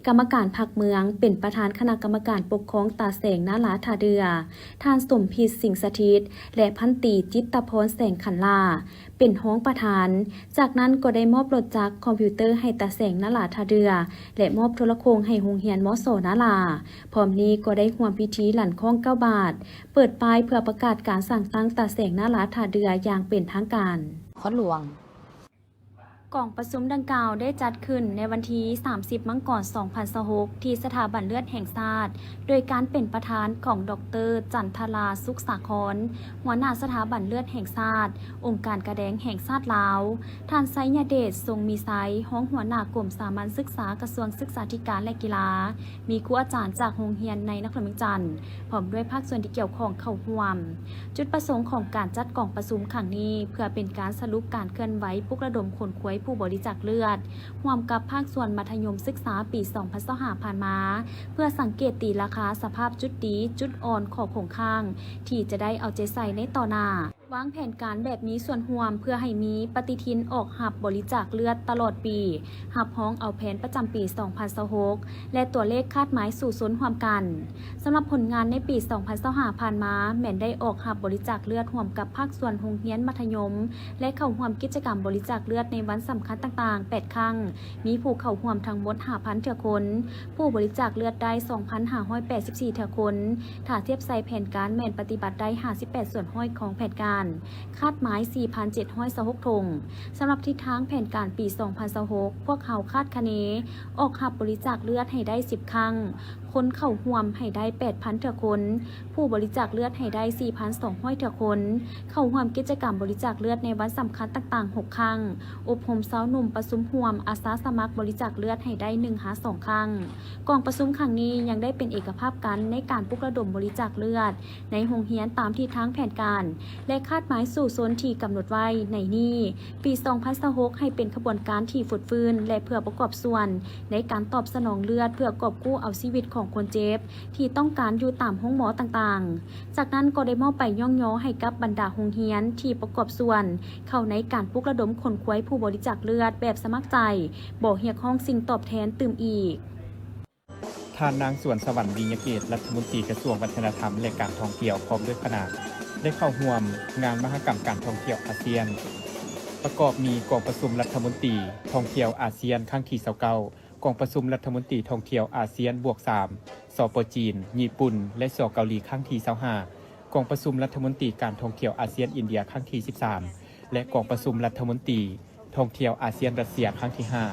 ກຳມະການພັກເມືອງ ເປັນປະທານຄະນະກຳມະການປົກຄອງຕາແສງນາລາທ່າເດື່ອ, ທ່ານ ສົມພິດ ສິງສະຖິດ ແລະ ພັນຕີ ຈິດຕະພອນ ແສງຂັນຫຼ້າ ເປັນຮອງປະທານ. ຈາກນັ້ນກໍໄດ້ມອບລົດຈັກ, ຄອມພິວເຕີໃຫ້ຕາແສງນາລາທ່າເດື່ອ ແລະ ມອບໂທລະໂຄ່ງໃຫ້ໂຮງຮຽນ ມສ ນາລາ. ພ້ອມນີ້ກໍໄດ້ຮ່ວມພິທີຫຼັນຄ້ອງເກົ້າບາດ, ເປີດປ້າຍເພື່ອປະກາດການສ້າງຕັ້ງຕາແສງນາລາທ່າເດື່ອຢ່າງເປັນທາງການ. ຄອນຫຼວງ. ກອງປະຊຸມດັ່ງກ່າວໄດ້ຈັດຂຶ້ນໃນວັນທີສາມສິບ ມັງກອນ ສອງພັນຊາວຫົກ ທີ່ສະຖາບັນເລືອດແຫ່ງຊາດ ໂດຍການເປັນປະທານຂອງ ດອກເຕີ ຈັນທະລາ ສຸກສາຄອນ ຫົວໜ້າສະຖາບັນເລືອດແຫ່ງຊາດ, ອົງການກາແດງແຫ່ງຊາດລາວ, ທ່ານ ໄຊຍະເດດ ຊົງມີໄຊ ຮອງຫົວໜ້າກົມສາມັນສຶກສາ ກະຊວງສຶກສາທິການ ແລະ ກິລາ, ມີຄູອາຈານຈາກໂຮງຮຽນໃນນະຄອນຫຼວງວຽງຈັນ ພ້ອມດ້ວຍພາກສ່ວນທີ່ກ່ຽວຂ້ອງເຂົ້າຮ່ວມ. ຈຸດປະສົງຂອງການຈັດກອງປະຊຸມຄັ້ງນີ້ ເພື່ອເປັນການສະຫຼຸບການເຄື່ອນໄຫວປຸກລະດົມຂົນຂວາຍຜູ້ບໍລິຈາກເລືອດ ຮ່ວມກັບພາກສ່ວນມັດທະຍົມສຶກສາປີສອງພັນຊາວຫ້າຜ່ານມາ ເພື່ອສັງເກດຕີລາຄາສະພາບຈຸດດີ, ຈຸດອ່ອນ, ຂໍ້ຄົງຄ້າງ ທີ່ຈະໄດ້ເອົາໃຈໃສ່ໃນຕໍ່ໜ້າ. ວາງແຜນການແບບມີສ່ວນຮ່ວມ ເພື່ອໃຫ້ມີປະຕິທິນອອກຮັບບໍລິຈາກເລືອດຕະຫຼອດປີ, ຮັບຮອງເອົາແຜນປະຈຳປີສອງພັນຊາວຫົກ ແລະ ຕົວເລກຄາດໝາຍສູ້ຊົນຮ່ວມກັນ. ສຳລັບຜົນງານໃນປີສອງພັນຊາວຫ້າຜ່ານມາ ແມ່ນໄດ້ອອກຮັບບໍລິຈາກເລືອດຮ່ວມກັບພາກສ່ວນໂຮງຮຽນມັດທະຍົມ ແລະ ເຂົ້າຮ່ວມກິດຈະກຳບໍລິຈາກເລືອດໃນວັນສຳຄັນຕ່າງໆ ແປດຄັ້ງ, ມີຜູ້ເຂົ້າຮ່ວມທັງໝົດຫ້າພັນເທື່ອຄົນ, ຜູ້ບໍລິຈາກເລືອດໄດ້ສອງພັນຫ້າຮ້ອຍແປດສິບສີ່ເທື່ອຄົນ, ຖ້າທຽບໃສ່ແຜນການແມ່ນປະຕິບັດໄດ້ຫ້າສິບແປດສ່ວນຮ້ອຍຂອງແຜນການ, ຄາດໝາຍສີ່ພັນເຈັດຮ້ອຍຊາວຫົກຖົງ. ສຳລັບທິດທາງແຜນການປີສອງພັນຊາວຫົກ ພວກເຮົາຄາດຄະເນອອກຮັບບໍລິຈາກເລືອດໃຫ້ໄດ້ສິບຄັ້ງ, ຄົນເຂົ້າຮ່ວມໃຫ້ໄດ້ແປດພັນເທື່ອຄົນ, ຜູ້ບໍລິຈາກເລືອດໃຫ້ໄດ້ສີ່ພັນສອງຮ້ອຍເທື່ອຄົນ, ເຂົ້າຮ່ວມກິດຈະກຳບໍລິຈາກເລືອດໃນວັນສຳຄັນຕ່າງໆຫົກຄັ້ງ, ອົບຮົມຊາວໜຸ່ມປະຊຸມຮ່ວມອາສາສະໝັກບໍລິຈາກເລືອດໃຫ້ໄດ້ໜຶ່ງຫາສອງຄັ້ງ. ກອງປະຊຸມຄັ້ງນີ້ຍັງໄດ້ເປັນເອກະພາບກັນໃນການປຸກລະດົມບໍລິຈາກເລືອດໃນໂຮງຮຽນຕາມທິດທາງແຜນການ ແລະ ຄາດໝາຍສູ້ຊົນທີ່ກຳນົດໄວ້ໃນນີ້ ປີສອງພັນຊາວຫົກ ໃຫ້ເປັນຂະບວນການທີ່ຟົດຟື້ນ ແລະ ເພື່ອປະກອບສ່ວນໃນການຕອບສະໜອງເລືອດ ເພື່ອກອບກູ້ເອົາຊີວິດຂອງຄົນເຈັບທີ່ຕ້ອງການຢູ່ຕາມໂຮງໝໍຕ່າງໆ. ຈາກນັ້ນກໍໄດ້ມອບໃບຍ້ອງຍໍໃຫ້ກັບບັນດາໂຮງຮຽນທີ່ປະກອບສ່ວນເຂົ້າໃນການປຸກລະດົມຂົນຂວາຍຜູ້ບໍລິຈາກເລືອດແບບສະໝັກໃຈ, ບໍ່ຮຽກຮ້ອງສິ່ງຕອບແທນຕື່ມອີກ. ທ່ານນາງ ສວນສະຫວັນ ວິຍະເກດ ລັດຖະມົນຕີກະຊວງວັດທະນະທຳ ແລະ ການທ່ອງທ່ຽວ ພ້ອມດ້ວຍຄະນະ ໄດ້ເຂົ້າຮ່ວມງານມະຫະກຳການທ່ອງທ່ຽວອາຊຽນ ປະກອບມີກອງປະຊຸມລັດຖະມົນຕີທ່ອງທ່ຽວອາຊຽນຄັ້ງທີຊາວເກົ້າ, ກອງປະຊຸມລັດຖະມົນຕີທ່ອງທ່ຽວອາຊຽນບວກສາມ, ສປ ຈີນ, ຍີ່ປຸ່ນ ແລະ ສ ເກົາຫຼີ ຄັ້ງທີຊາວຫ້າ, ກອງປະຊຸມລັດຖະມົນຕີການທ່ອງທ່ຽວອາຊຽນ-ອິນເດຍ ຄັ້ງທີສິບສາມ ແລະ ກອງປະຊຸມລັດຖະມົນຕີ ທ່ອງທ່ຽວອາຊຽນ-ຣັດເຊຍ ຄັ້ງທີຫ້າ,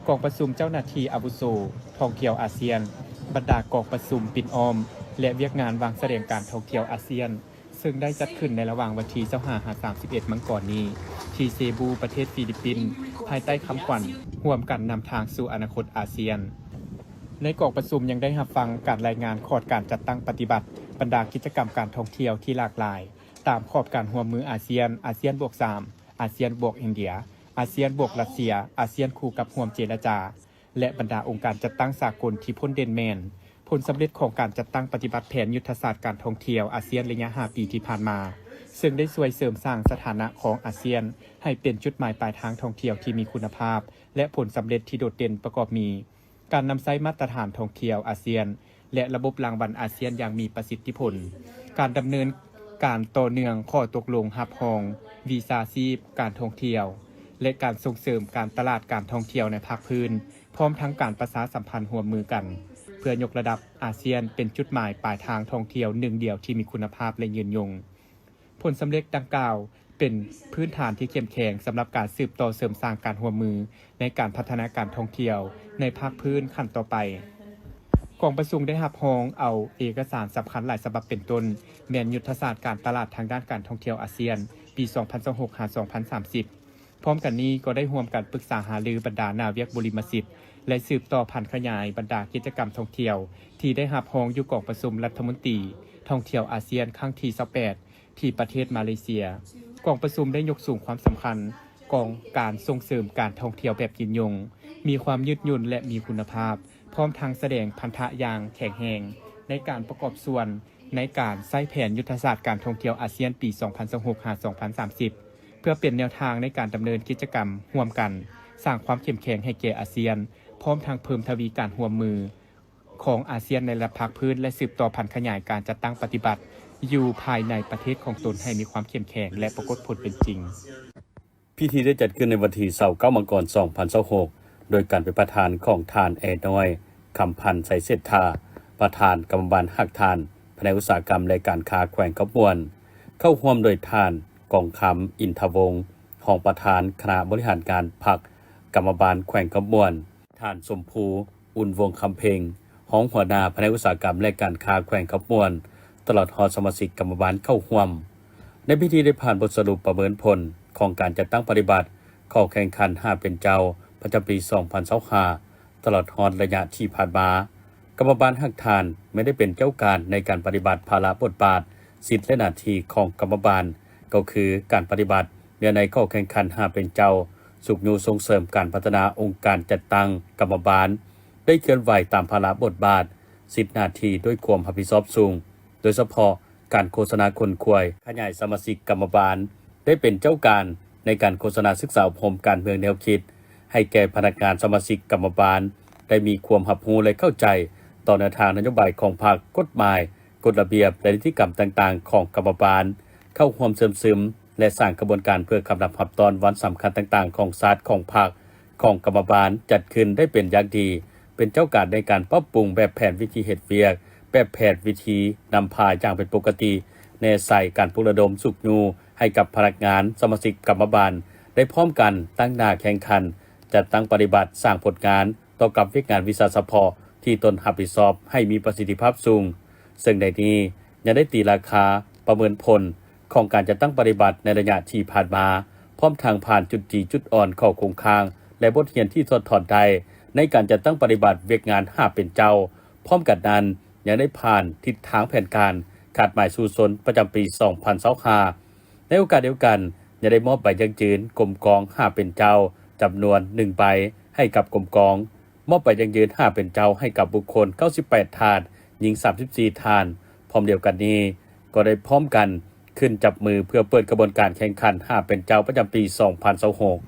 ກອງປະຊຸມເຈົ້າໜ້າທີ່ອາວຸໂສທ່ອງທ່ຽວອາຊຽນ, ບັນດາກອງປະຊຸມປິ່ນອ້ອມ ແລະ ວຽກງານວາງສະແດງການທ່ອງທ່ຽວອາຊຽນ ເຊິ່ງໄດ້ຈັດຂຶ້ນໃນລະຫວ່າງວັນທີຊາວຫ້າ ຫາ ສາມສິບເອັດ ມັງກອນນີ້ ທີ່ເຊບູ ປະເທດຟີລິບປິນ, ພາຍໃຕ້ຄຳຂວັນ ຮ່ວມກັນນຳທາງສູ່ອະນາຄົດອາຊຽນ. ໃນກອງປະຊຸມຍັງໄດ້ຮັບຟັງການລາຍງານຂອດການຈັດຕັ້ງປະຕິບັດບັນດາກິດຈະກຳການທ່ອງທ່ຽວທີ່ຫຼາກຫຼາຍ ຕາມຂອບການຮ່ວມມືອາຊຽນ, ອາຊຽນບວກສາມ, ອາຊຽນບວກອິນເດຍ, ອາຊຽນບວກຣັດເຊຍ, ອາຊຽນຄູ່ກັບຮ່ວມເຈລະຈາ ແລະ ບັນດາອົງການຈັດຕັ້ງສາກົນທີ່ພົ້ນເດັ່ນແມ່ນຜົນສຳເລັດຂອງການຈັດຕັ້ງປະຕິບັດແຜນຍຸດທະສາດການທ່ອງທ່ຽວອາຊຽນໄລຍະຫ້າປີທີ່ຜ່ານມາ, ເຊິ່ງໄດ້ຊ່ວຍເສີມສ້າງສະຖານະຂອງອາຊຽນໃຫ້ເປັນຈຸດໝາຍປາຍທາງທ່ອງທ່ຽວທີ່ມີຄຸນນະພາບ ແລະ ຜົນສຳເລັດທີ່ໂດດເດັ່ນປະກອບມີ ການນຳໃຊ້ມາດຕະຖານທ່ອງທ່ຽວອາຊຽນ ແລະ ລະບົບລາງວັນອາຊຽນຢ່າງມີປະສິດທິຜົນ, ການດຳເນີນການຕໍ່ເນື່ອງຂໍ້ຕົກລົງຮັບຮອງວິຊາຊີບການທ່ອງທ່ຽວ ແລະ ການສົ່ງເສີມການຕະຫຼາດການທ່ອງທ່ຽວໃນພາກພື້ນ, ພ້ອມທັງການປະຊາສຳພັນຮ່ວມມືກັນ ເພື່ອຍົກລະດັບອາຊຽນເປັນຈຸດໝາຍປາຍທາງທ່ອງທ່ຽວໜຶ່ງດຽວທີ່ມີຄຸນນະພາບ ແລະ ຍືນຍົງ. ຜົນສຳເລັດດັ່ງກ່າວ ເປັນພື້ນຖານທີ່ເຂັ້ມແຂງສຳລັບການສືບຕໍ່ເສີມສ້າງການຮ່ວມມືໃນການພັດທະນາການທ່ອງທ່ຽວໃນພາກພື້ນຂັ້ນຕໍ່ໄປ. ກອງປະຊຸມໄດ້ຮັບຮອງເອົາເອກະສານສຳຄັນຫຼາຍສະບັບ ເປັນຕົ້ນແມ່ນຍຸດທະສາດການຕະຫຼາດທາງດ້ານການທ່ອງທ່ຽວອາຊຽນ ປີສອງພັນຊາວຫົກ ຫາ ສອງພັນສາມສິບ. ພ້ອມກັນນີ້ກໍໄດ້ຮ່ວມກັນປຶກສາຫາລືບັນດາໜ້າວຽກບຸລິມະສິດ ແລະ ສືບຕໍ່ຜັນຂະຫຍາຍບັນດາກິດຈະກຳທ່ອງທ່ຽວທີ່ໄດ້ຮັບຮອງຢູ່ກອງປະຊຸມລັດຖະມົນຕີທ່ອງທ່ຽວອາຊຽນຄັ້ງທີຊາວແປດ ທີ່ປະເທດມາເລເຊຍ. ກອງປະຊຸມໄດ້ຍົກສູງຄວາມສຳຄັນຂອງການສົ່ງເສີມການທ່ອງທ່ຽວແບບຍືນຍົງ, ມີຄວາມຍືດຫຍຸ່ນ ແລະ ມີຄຸນນະພາບ, ພ້ອມທັງສະແດງພັນທະຢ່າງແຂງແຮງໃນການປະກອບສ່ວນໃນການໃຊ້ແຜນຍຸດທະສາດການທ່ອງທ່ຽວອາຊຽນປີສອງພັນຊາວຫົກ ຫາ ສອງພັນສາມສິບ ເພື່ອເປັນແນວທາງໃນການດຳເນີນກິດຈະກຳຮ່ວມກັນ, ສ້າງຄວາມເຂັ້ມແຂງໃຫ້ແກ່ອາຊຽນ, ພ້ອມທັງເພີ່ມທະວີການຮ່ວມມື ຂອງອາຊຽນໃນລະດັບພາກພື້ນ ແລະ ສືບຕໍ່ຜັນຂະຫຍາຍການຈັດຕັ້ງປະຕິບັດຢູ່ພາຍໃນປະເທດຂອງຕົນໃຫ້ມີຄວາມເຂັ້ມແຂງ ແລະ ປາກົດຜົນເປັນຈິງ. ພິທີໄດ້ຈັດຂຶ້ນໃນວັນທີຊາວເກົ້າ ມັງກອນ ສອງພັນຊາວຫົກ ໂດຍການເປັນປະທານຂອງທ່ານ ແອນ້ອຍ ຄຳພັນ ໄຊເສດຖາ ປະທານກຳມະບານຮາກຖານ ພະແນກອຸດສາຫະກຳ ແລະ ການຄ້າແຂວງຄຳມ່ວນ, ເຂົ້າຮ່ວມໂດຍທ່ານ ກອງຄຳ ອິນທະວົງ ຮອງປະທານຄະນະບໍລິຫານງານພັກ ກຳມະບານແຂວງຄຳມ່ວນ, ທ່ານ ສົມພູ ອຸ່ນວົງຄຳເພັງ ຮອງຫົວໜ້າພະແນກອຸດສາຫະກຳ ແລະ ການຄ້າແຂວງຄຳມ່ວນ, ຕະຫຼອດຮອດສະມາຊິກກຳມະບານເຂົ້າຮ່ວມ. ໃນພິທີໄດ້ຜ່ານບົດສະຫຼຸບປະເມີນຜົນຂອງການຈັດຕັ້ງປະຕິບັດຂໍ້ແຂ່ງຂັນຫ້າເປັນເຈົ້າປະຈຳປີສອງພັນຊາວຫ້າ ຕະຫຼອດຮອດໄລຍະທີ່ຜ່ານມາ. ກຳມະບານຮາກຖານແມ່ນໄດ້ເປັນເຈົ້າການໃນການປະຕິບັດພາລະບົດບາດ, ສິດ ແລະ ໜ້າທີ່ຂອງກຳມະບານ, ກໍຄືການປະຕິບັດເນື້ອໃນຂໍ້ແຂ່ງຂັນຫ້າເປັນເຈົ້າ, ຊຸກຍູ້ສົ່ງເສີມການພັດທະນາອົງການຈັດຕັ້ງກຳມະບານ, ໄດ້ເຄື່ອນໄຫວຕາມພາລະບົດບາດ, ສິດ ໜ້າທີ່ດ້ວຍຄວາມຮັບຜິດຊອບສູງ, ໂດຍສະເພາະ ການໂຄສະນາຂົນຂວາຍ, ຂະຫຍາຍສະມາຊິກກຳມະບານ ໄດ້ເປັນເຈົ້າການໃນການໂຄສະນາສຶກສາອົບຮົມການເມືອງແນວຄິດ ໃຫ້ແກ່ພະນັກງານສະມາຊິກກຳມະບານ ໄດ້ມີຄວາມຮັບຮູ້ ແລະ ເຂົ້າໃຈຕໍ່ແນວທາງນະໂຍບາຍຂອງພັກ, ກົດໝາຍ, ກົດລະບຽບ ແລະ ນິຕິກຳຕ່າງໆຂອງກຳມະບານ, ເຂົ້າຮ່ວມເຊື່ອມຊຶມ ແລະ ສ້າງຂະບວນການເພື່ອກຳລັບຮັບຕ້ອນວັນສຳຄັນຕ່າງໆຂອງຊາດ, ຂອງພັກ, ຂອງກຳມະບານ ຈັດຂຶ້ນໄດ້ເປັນຢ່າງດີ, ເປັນເຈົ້າການໃນການປັບປຸງແບບແຜນວິທີເຮັດວຽກ, ແບບແຜນວິທີນຳພາຢ່າງເປັນປົກກະຕິ, ແນໃສ່ການປຸກລະດົມຊຸກຍູ້ໃຫ້ກັບພະນັກງານສະມາຊິກກຳມະບານ ໄດ້ພ້ອມກັນຕັ້ງໜ້າແຂ່ງຂັນ, ຈັດຕັ້ງປະຕິບັດ, ສ້າງຜົນງານຕໍ່ກັບວຽກງານວິຊາສະເພາະທີ່ຕົນຮັບຜິດຊອບໃຫ້ມີປະສິດທິພາບສູງ. ເຊິ່ງໃນນີ້ຍັງໄດ້ຕີລາຄາປະເມີນຜົນຂອງການຈັດຕັ້ງປະຕິບັດໃນໄລຍະທີ່ຜ່ານມາ, ພ້ອມທັງຜ່ານຈຸດດີຈຸດອ່ອນ, ຂໍ້ຄົງຄ້າງ ແລະ ບົດຮຽນທີ່ຖອດຖອນໄດ້ໃນການຈັດຕັ້ງປະຕິບັດວຽກງານຫ້າເປັນເຈົ້າ. ພ້ອມກັນນັ້ນ ຍັງໄດ້ຜ່ານທິດທາງແຜນການຄາດໝາຍສູ້ຊົນປະຈຳປີສອງພັນຊາວຫ້າ. ໃນໂອກາດດຽວກັນ ຍັງໄດ້ມອບໃບຢັ້ງຢືນກົມກອງຫ້າເປັນເຈົ້າຈຳນວນໜຶ່ງໃບໃຫ້ກັບກົມກອງ, ມອບໃບຢັ້ງຢືນຫ້າເປັນເຈົ້າໃຫ້ກັບບຸກຄົນເກົ້າສິບແປດທ່ານ, ຍິງສາມສິບສີ່ທ່ານ. ພ້ອມດຽວກັນນີ້ ກໍໄດ້ພ້ອມກັນຂຶ້ນຈັບມືເພື່ອເປີດຂະບວນການແຂ່ງຂັນຫ້າເປັນເຈົ້າປະຈຳປີສອງພັນຊາວຫົກ.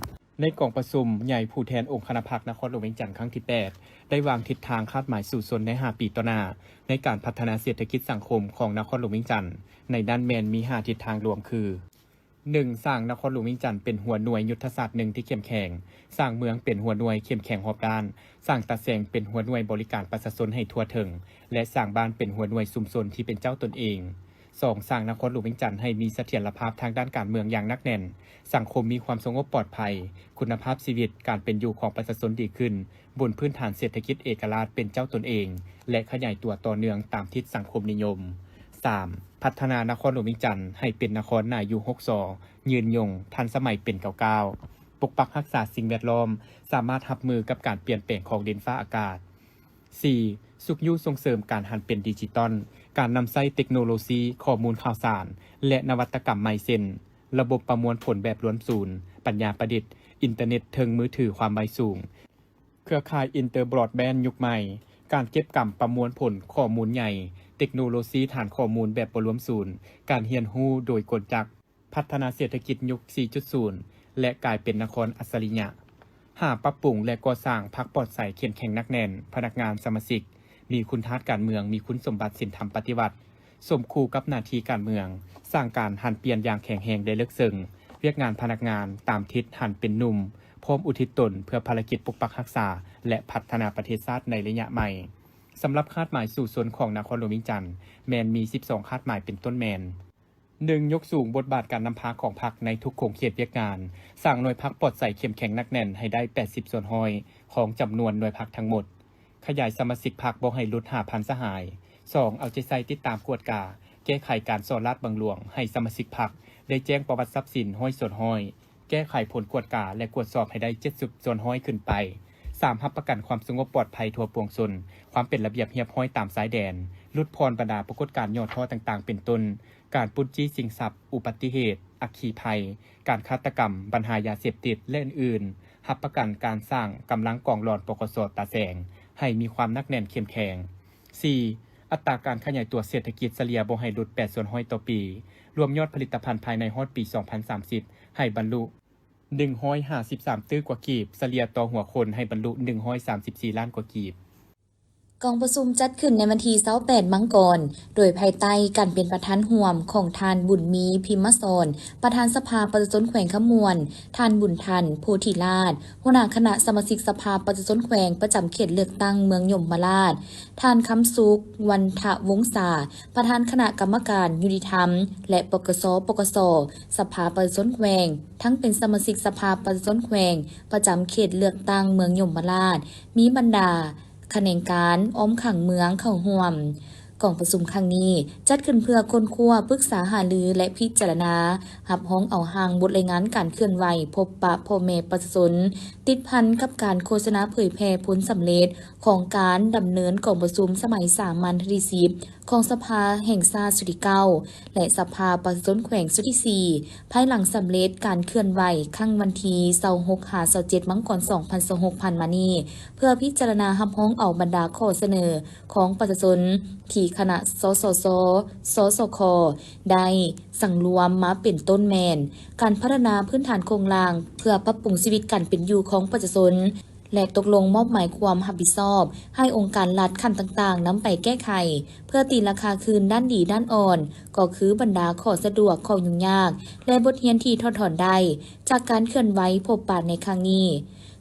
ໃນກອງປະຊຸມໃຫຍ່ຜູ້ແທນອົງຄະນະພັກນະຄອນຫຼວງວຽງຈັນຄັ້ງທີແປດ ໄດ້ວາງທິດທາງຄາດໝາຍສູ້ຊົນໃນຫ້າປີຕໍ່ໜ້າ ໃນການພັດທະນາເສດຖະກິດສັງຄົມຂອງນະຄອນຫຼວງວຽງຈັນ. ໃນນັ້ນແມ່ນມີຫ້າທິດທາງລວມຄື ໜຶ່ງ, ສ້າງນະຄອນຫຼວງວຽງຈັນເປັນຫົວໜ່ວຍຍຸດທະສາດໜຶ່ງທີ່ເຂັ້ມແຂງ, ສ້າງເມືອງເປັນຫົວໜ່ວຍເຂັ້ມແຂງຮອບດ້ານ, ສ້າງຕາແສງເປັນຫົວໜ່ວຍບໍລິການປະຊາຊົນໃຫ້ທົ່ວເຖິງ ແລະ ສ້າງບ້ານເປັນຫົວໜ່ວຍຊຸມຊົນທີ່ເປັນເຈົ້າຕົນເອງ. ສອງ, ສ້າງນະຄອນຫຼວງວຽງຈັນໃຫ້ມີສະຖຽນລະພາບທາງດ້ານການເມືອງຢ່າງໜັກແໜ້ນ, ສັງຄົມມີຄວາມສະຫງົບປອດໄພ, ຄຸນນະພາບຊີວິດການເປັນຢູ່ຂອງປະຊາຊົນດີຂຶ້ນ, ບົນພື້ນຖານເສດຖະກິດເອກະລາດເປັນເຈົ້າຕົນເອງ ແລະ ຂະຫຍາຍຕົວຕໍ່ເນື່ອງຕາມທິດສັງຄົມນິຍົມ. ສາມ, ພັດທະນານະຄອນຫຼວງວຽງຈັນໃຫ້ເປັນນະຄອນໜ້າຢູ່ຮົກຊໍ, ຍືນຍົງ, ທັນສະໄໝເປັນກ້າວໆ, ປົກປັກຮັກສາສິ່ງແວດລ້ອມ, ສາມາດຮັບມືກັບການປ່ຽນແປງຂອງດິນຟ້າອາກາດ. ສີ່, ຊຸກຍູ້ສົ່ງເສີມການຫັນເປັນດິຈິຕອນ, ການນຳໃຊ້ເຕັກໂນໂລຊີ, ຂໍ້ມູນຂ່າວສານ ແລະ ນະວັດຕະກຳໃໝ່ເຊັ່ນ ລະບົບປະມວນຜົນແບບລວມສູນ, ປັນຍາປະດິດ, ອິນເຕີເນັດເທິງມືຖືຄວາມໄວສູງ, ເຄືອຂ່າຍອິນເຕີບຣອດແບນຍຸກໃໝ່, ການເກັບກຳປະມວນຜົນຂໍ້ມູນໃຫຍ່, ເຕັກໂນໂລຊີຖານຂໍ້ມູນແບບບໍ່ລວມສູນ, ການຮຽນຮູ້ໂດຍກົນຈັກ, ພັດທະນາເສດຖະກິດຍຸກສີ່ຈຸດສູນ ແລະ ກາຍເປັນນະຄອນອັດສະລິຍະ. ຫ້າ, ປັບປຸງ ແລະ ກໍ່ສ້າງພັກປອດໃສເຂັ້ມແຂງໜັກແໜ້ນ, ພະນັກງານສະມາຊິກ ມີຄຸນທາດການເມືອງ, ມີຄຸນສົມບັດສິນທຳປະຕິວັດ, ສົມຄູ່ກັບໜ້າທີ່ການເມືອງ, ສ້າງການຫັນປ່ຽນຢ່າງແຂງແຮງ ແລະ ເລິກເຊິ່ງ, ວຽກງານພະນັກງານຕາມທິດຫັນເປັນໜຸ່ມ, ພ້ອມອຸທິດຕົນເພື່ອພາລະກິດປົກປັກຮັກສາ ແລະ ພັດທະນາປະເທດຊາດໃນໄລຍະໃໝ່. ສຳລັບຄາດໝາຍສູ້ຊົນຂອງນະຄອນຫຼວງວຽງຈັນ ແມ່ນມີສິບສອງຄາດໝາຍ ເປັນຕົ້ນແມ່ນ ໜຶ່ງ, ຍົກສູງບົດບາດການນຳພາຂອງພັກໃນທຸກຂົງເຂດວຽກງານ, ສ້າງໜ່ວຍພັກປອດໃສເຂັ້ມແຂງໜັກແໜ້ນໃຫ້ໄດ້ແປດສິບສ່ວນຮ້ອຍຂອງຈຳນວນໜ່ວຍພັກທັງໝົດ, ຂະຫຍາຍສະມາຊິກພັກບໍ່ໃຫ້ຫຼຸດຫ້າພັນສະຫາຍ. ສອງ, ເອົາໃຈໃສ່ຕິດຕາມກວດກາ, ແກ້ໄຂການສໍ້ລາດບັງຫຼວງໃຫ້ສະມາຊິກພັກໄດ້ແຈ້ງປະຫວັດຊັບສິນຮ້ອຍສ່ວນຮ້ອຍ, ແກ້ໄຂຜົນກວດກາ ແລະ ກວດສອບໃຫ້ໄດ້ເຈັດສິບສ່ວນຮ້ອຍຂຶ້ນໄປ. ສາມ, ຮັບປະກັນຄວາມສະຫງົບປອດໄພທົ່ວປວງຊົນ, ຄວາມເປັນລະບຽບຮຽບຮ້ອຍຕາມຊາຍແດນ, ຫຼຸດຜ່ອນບັນດາປາກົດການຫຍໍ້ທໍ້ຕ່າງໆ ເປັນຕົ້ນ ການປຸ້ນຈີ້ຊິງຊັບ, ອຸບັດຕິເຫດ, ອັກຄີໄພ, ການຄາດຕະກຳ, ບັນຫາຢາເສບຕິດ ແລະ ອື່ນໆ. ຮັບປະກັນການສ້າງກຳລັງກອງຫຼອນ ປກສ ຕາແສງ ໃຫ້ມີຄວາມໜັກແໜ້ນເຂັ້ມແຂງ. ສີ່, ອັດຕາການຂະຫຍາຍຕົວເສດຖະກິດສະເລ່ຍບໍ່ໃຫ້ຫຼຸດແປດສ່ວນຮ້ອຍຕໍ່ປີ, ລວມຍອດຜະລິດຕະພັນພາຍໃນຮອດປີສອງພັນສາມສິບ ໃຫ້ບັນລຸໜຶ່ງຮ້ອຍຫ້າສິບສາມຕື້ກວ່າກີບ, ສະເລ່ຍຕໍ່ຫົວຄົນໃຫ້ບັນລຸໜຶ່ງຮ້ອຍສາມສິບສີ່ລ້ານກວ່າກີບ. ກ ກອງປະຊຸມຈັດຂຶ້ນໃນວັນທີຊາວແປດມັງກອນ ໂດຍພາຍໃຕ້ການເປັນປະທານຮ່ວມຂອງທ່ານ ບຸນມີ ພິມມະສອນ ປະທານສະພາປະຊາຊົນແຂວງຄຳມ່ວນ, ທ່ານ ບຸນທັນ ໂພທິລາດ ຫົວໜ້າຄະນະສະມາຊິກສະພາປະຊາຊົນແຂວງປະຈຳເຂດເລືອກຕັ້ງເມືອງຍົມມະລາດ, ທ່ານ ຄຳສຸກ ວັນທະວົງສາ ປະທານຄະນະກຳມະການຍຸຕິທຳ ແລະ ປກສ ປກສ ສະພາປະຊາຊົນແຂວງ, ທັງເປັນສະມາຊິກສະພາປະຊາຊົນແຂວງປະຈຳເຂດເລືອກຕັ້ງເມືອງຍົມມະລາດ, ມີບັນດາຂະແໜງການອ້ອມຂ້າງເມືອງເຂົ້າຮ່ວມ. ກອງປະຊຸມຄັ້ງນີ້ຈັດຂຶ້ນເພື່ອຄົ້ນຄວ້າ, ປຶກສາຫາລື ແລະ ພິຈາລະນາ ຮັບຮອງເອົາຮ່າງບົດລາຍງານການເຄື່ອນໄຫວພົບປະພໍ່ແມ່ປະຊາຊົນ ຕິດພັນກັບການໂຄສະນາເຜີຍແຜ່ຜົນສຳເລັດຂອງການດຳເນີນກອງປະຊຸມສະໄໝສາມັນເທື່ອທີສິບ ຂອງສະພາແຫ່ງຊາດຊຸດທີເກົ້າ ແລະ ສະພາປະຊາຊົນແຂວງຊຸດທີສີ່ ພາຍຫຼັງສຳເລັດການເຄື່ອນໄຫວຄັ້ງວັນທີຊາວຫົກຫາຊາວເຈັດມັງກອນສອງພັນຊາວຫົກຜ່ານມານີ້ ເພື່ອພິຈາລະນາຮັບຮອງເອົາບັນດາຂໍ້ສະເໜີຂອງປະຊາຊົນທີ່ຄະນະ ສສຊ ສສຄ ໄດ້ສັງລວມມາເປັນຕົ້ນແມ່ນ ການພັດທະນາພື້ນຖານໂຄງລ່າງເພື່ອປັບປຸງຊີວິດການເປັນຢູ່ຂອງປະຊາຊົນ ແລະ ຕົກລົງມອບໝາຍຄວາມຮັບຜິດຊອບໃຫ້ອົງການລັດຂັ້ນຕ່າງໆນຳໄປແກ້ໄຂ ເພື່ອຕີລາຄາຄືນດ້ານດີດ້ານອ່ອນ ກໍຄືບັນດາຂໍ້ສະດວກ, ຂໍ້ຫຍຸ້ງຍາກ ແລະ ບົດຮຽນທີ່ຖອດຖອນໄດ້ຈາກການເຄື່ອນໄຫວພົບປະໃນຄັ້ງນີ້.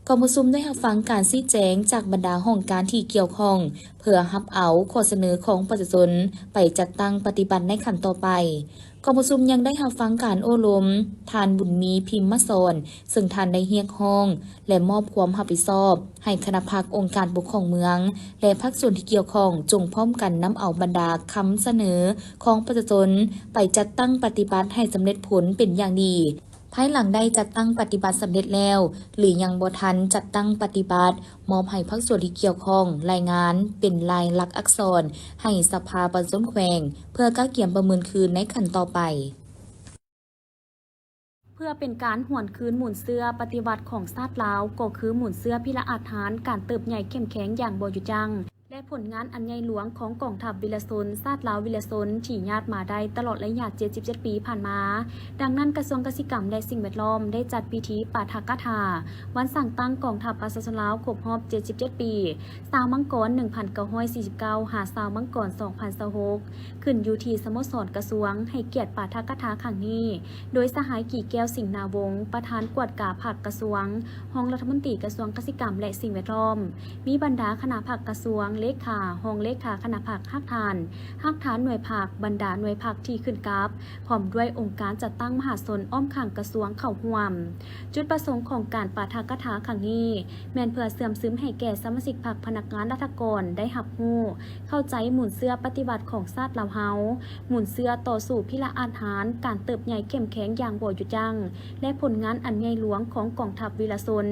ກອງປະຊຸມໄດ້ຮັບຟັງການຊີ້ແຈງຈາກບັນດາຫ້ອງການທີ່ກ່ຽວຂ້ອງ ເພື່ອຮັບເອົາຂໍ້ສະເໜີຂອງປະຊາຊົນໄປຈັດຕັ້ງປະຕິບັດໃນຂັ້ນຕໍ່ໄປ. ກອງປະຊຸມຍັງໄດ້ຮັບຟັງການໂອ້ລົມທ່ານ ບຸນມີ ພິມມະສອນ ເຊິ່ງທ່ານໄດ້ຮຽກຮ້ອງ ແລະ ມອບຄວາມຮັບຜິດຊອບໃຫ້ຄະນະພັກ, ອົງການປົກຄອງເມືອງ ແລະ ພາກສ່ວນທີ່ກ່ຽວຂ້ອງ ຈົ່ງພ້ອມກັນນຳເອົາບັນດາຄຳສະເໜີຂອງປະຊາຊົນໄປຈັດຕັ້ງປະຕິບັດໃຫ້ສຳເລັດຜົນເປັນຢ່າງດີ. ພາຍຫຼັງໄດ້ຈັດຕັ້ງປະຕິບັດສຳເລັດແລ້ວ ຫຼື ຍັງບໍ່ທັນຈັດຕັ້ງປະຕິບັດ, ມອບໃຫ້ພາກສ່ວນທີ່ກ່ຽວຂ້ອງລາຍງານເປັນລາຍລັກອັກສອນໃຫ້ສະພາປະຊາຊົນແຂວງ ເພື່ອກະກຽມປະເມີນຄືນໃນຂັ້ນຕໍ່ໄປ. ເພື່ອເປັນການຫວນຄືນມູນເຊື້ອປະຕິວັດຂອງຊາດລາວ ກໍຄືມູນເຊື້ອພິລະອາດຫານ ການເຕີບໃຫຍ່ເຂັ້ມແຂງຢ່າງບໍ່ຢຸດຢັ້ງ ແລະ ຜົນງານອັນໃຫຍ່ຫຼວງຂອງກອງທັບວິລະຊົນ ຊາດລາວວິລະຊົນ ທີ່ຍາດມາໄດ້ຕະຫຼອດໄລຍະເຈັດສິບເຈັດປີຜ່ານມາ. ດັ່ງນັ້ນ, ກະຊວງກະສິກຳ ແລະ ສິ່ງແວດລ້ອມ ໄດ້ຈັດພິທີປາຖະກະຖາ ວັນສ້າງຕັ້ງກອງທັບປະຊາຊົນລາວຄົບຮອບເຈັດສິບເຈັດປີ ຊາວມັງກອນ ໜຶ່ງພັນເກົ້າຮ້ອຍສີ່ສິບເກົ້າ ຫາ ຊາວມັງກອນ ສອງພັນຊາວຫົກ ຂຶ້ນຢູ່ທີ່ສະໂມສອນກະຊວງ ໃຫ້ກຽດປາຖະກະຖາຄັ້ງນີ້ ໂດຍສະຫາຍ ກີແກ້ວ ສິງນາວົງ ປະທານກວດກາພັກກະຊວງ, ຮອງລັດຖະມົນຕີກະຊວງກະສິກຳ ແລະ ສິ່ງແວດລ້ອມ, ມີບັນດາຄະນະພັກກະຊວງ, ເລຂາ, ຮອງເລຂາຄະນະພັກ, ຮາກຖານ, ຮາກຖານໜ່ວຍພັກ, ບັນດາໜ່ວຍພັກທີ່ຂຶ້ນກັບ, ພ້ອມດ້ວຍອົງການຈັດຕັ້ງມະຫາຊົນອ້ອມຂ້າງກະຊວງເຂົ້າຮ່ວມ. ຈຸດປະສົງຂອງການປາຖະກະຖາຄັ້ງນີ້ ແມ່ນເພື່ອເຊື່ອມຊຶມໃຫ້ແກ່ສະມາຊິກພັກ, ພະນັກງານລັດຖະກອນໄດ້ຮັບຮູ້, ເຂົ້າໃຈມູນເຊື້ອປະຕິວັດຂອງຊາດລາວເຮົາ, ມູນເຊື້ອຕໍ່ສູ້ພິລະອາດຫານ, ການເຕີບໃຫຍ່ເຂັ້ມແຂງຢ່າງບໍ່ຢຸດຢັ້ງ ແລະ ຜົນງານອັນໃຫຍ່ຫຼວງຂອງກອງທັບວິລະຊົນ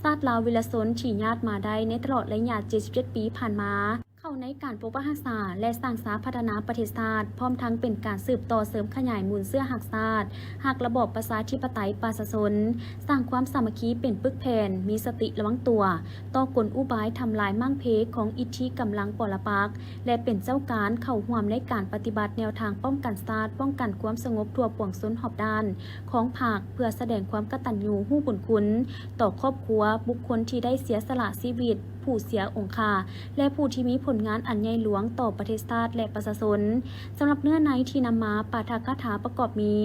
ຊາດລາວວິລະຊົນ ທີ່ຍາດມາໄດ້ໃນຕະຫຼອດໄລຍະເຈັດສິບເຈັດປີຜ່ານມາ ເຂົ້າໃນການປົກປັກຮັກສາ ແລະ ສ້າງສາພັດທະນາປະເທດຊາດ, ພ້ອມທັງເປັນການສືບຕໍ່ເສີມຂະຫຍາຍມູນເຊື້ອຮັກຊາດ, ຮັກລະບອບປະຊາທິປະໄຕປະຊາຊົນ, ສ້າງຄວາມສາມັກຄີເປັນປຶກແຜ່ນ, ມີສະຕິລະວັງຕົວ ຕໍ່ກົນອຸບາຍທຳລາຍມ້າງເພຂອງອິດທິກຳລັງປໍລະປັກ ແລະ ເປັນເຈົ້າການເຂົ້າຮ່ວມໃນການປະຕິບັດແນວທາງປ້ອງກັນຊາດ, ປ້ອງກັນຄວາມສະຫງົບທົ່ວປວງຊົນຮອບດ້ານຂອງພັກ ເພື່ອສະແດງຄວາມກະຕັນຍູຮູ້ບຸນຄຸນຕໍ່ຄອບຄົວ, ບຸກຄົນທີ່ໄດ້ເສຍສະຫຼະຊີວິດ, ຜູ້ເສຍອົງຄາ ແລະ ຜູ້ທີ່ມີຜົນງານອັນໃຫຍ່ຫຼວງຕໍ່ປະເທດຊາດ ແລະ ປະຊາຊົນ. ສຳລັບເນື້ອໃນທີ່ນຳມາປາຖະກະຖາປະກອບມີ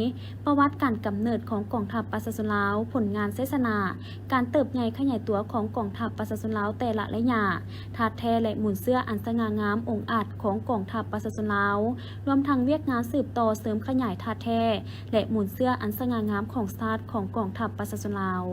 ປະຫວັດການກຳເນີດຂອງກອງທັບປະຊາຊົນລາວ, ຜົນງານໄຊຊະນະ, ການເຕີບໃຫຍ່ຂະຫຍາຍຕົວຂອງກອງທັບປະຊາຊົນລາວແຕ່ລະໄລຍະ, ທາດແທ້ ແລະ ມູນເຊື້ອອັນສະຫງ່າງາມອົງອາດຂອງກອງທັບປະຊາຊົນລາວ, ລວມທັງວຽກງານສືບຕໍ່ເສີມຂະຫຍາຍທາດແທ້ ແລະ ມູນເຊື້ອອັນສະຫງ່າງາມຂອງຊາດຂອງກອງທັບປະຊາຊົນລາວ.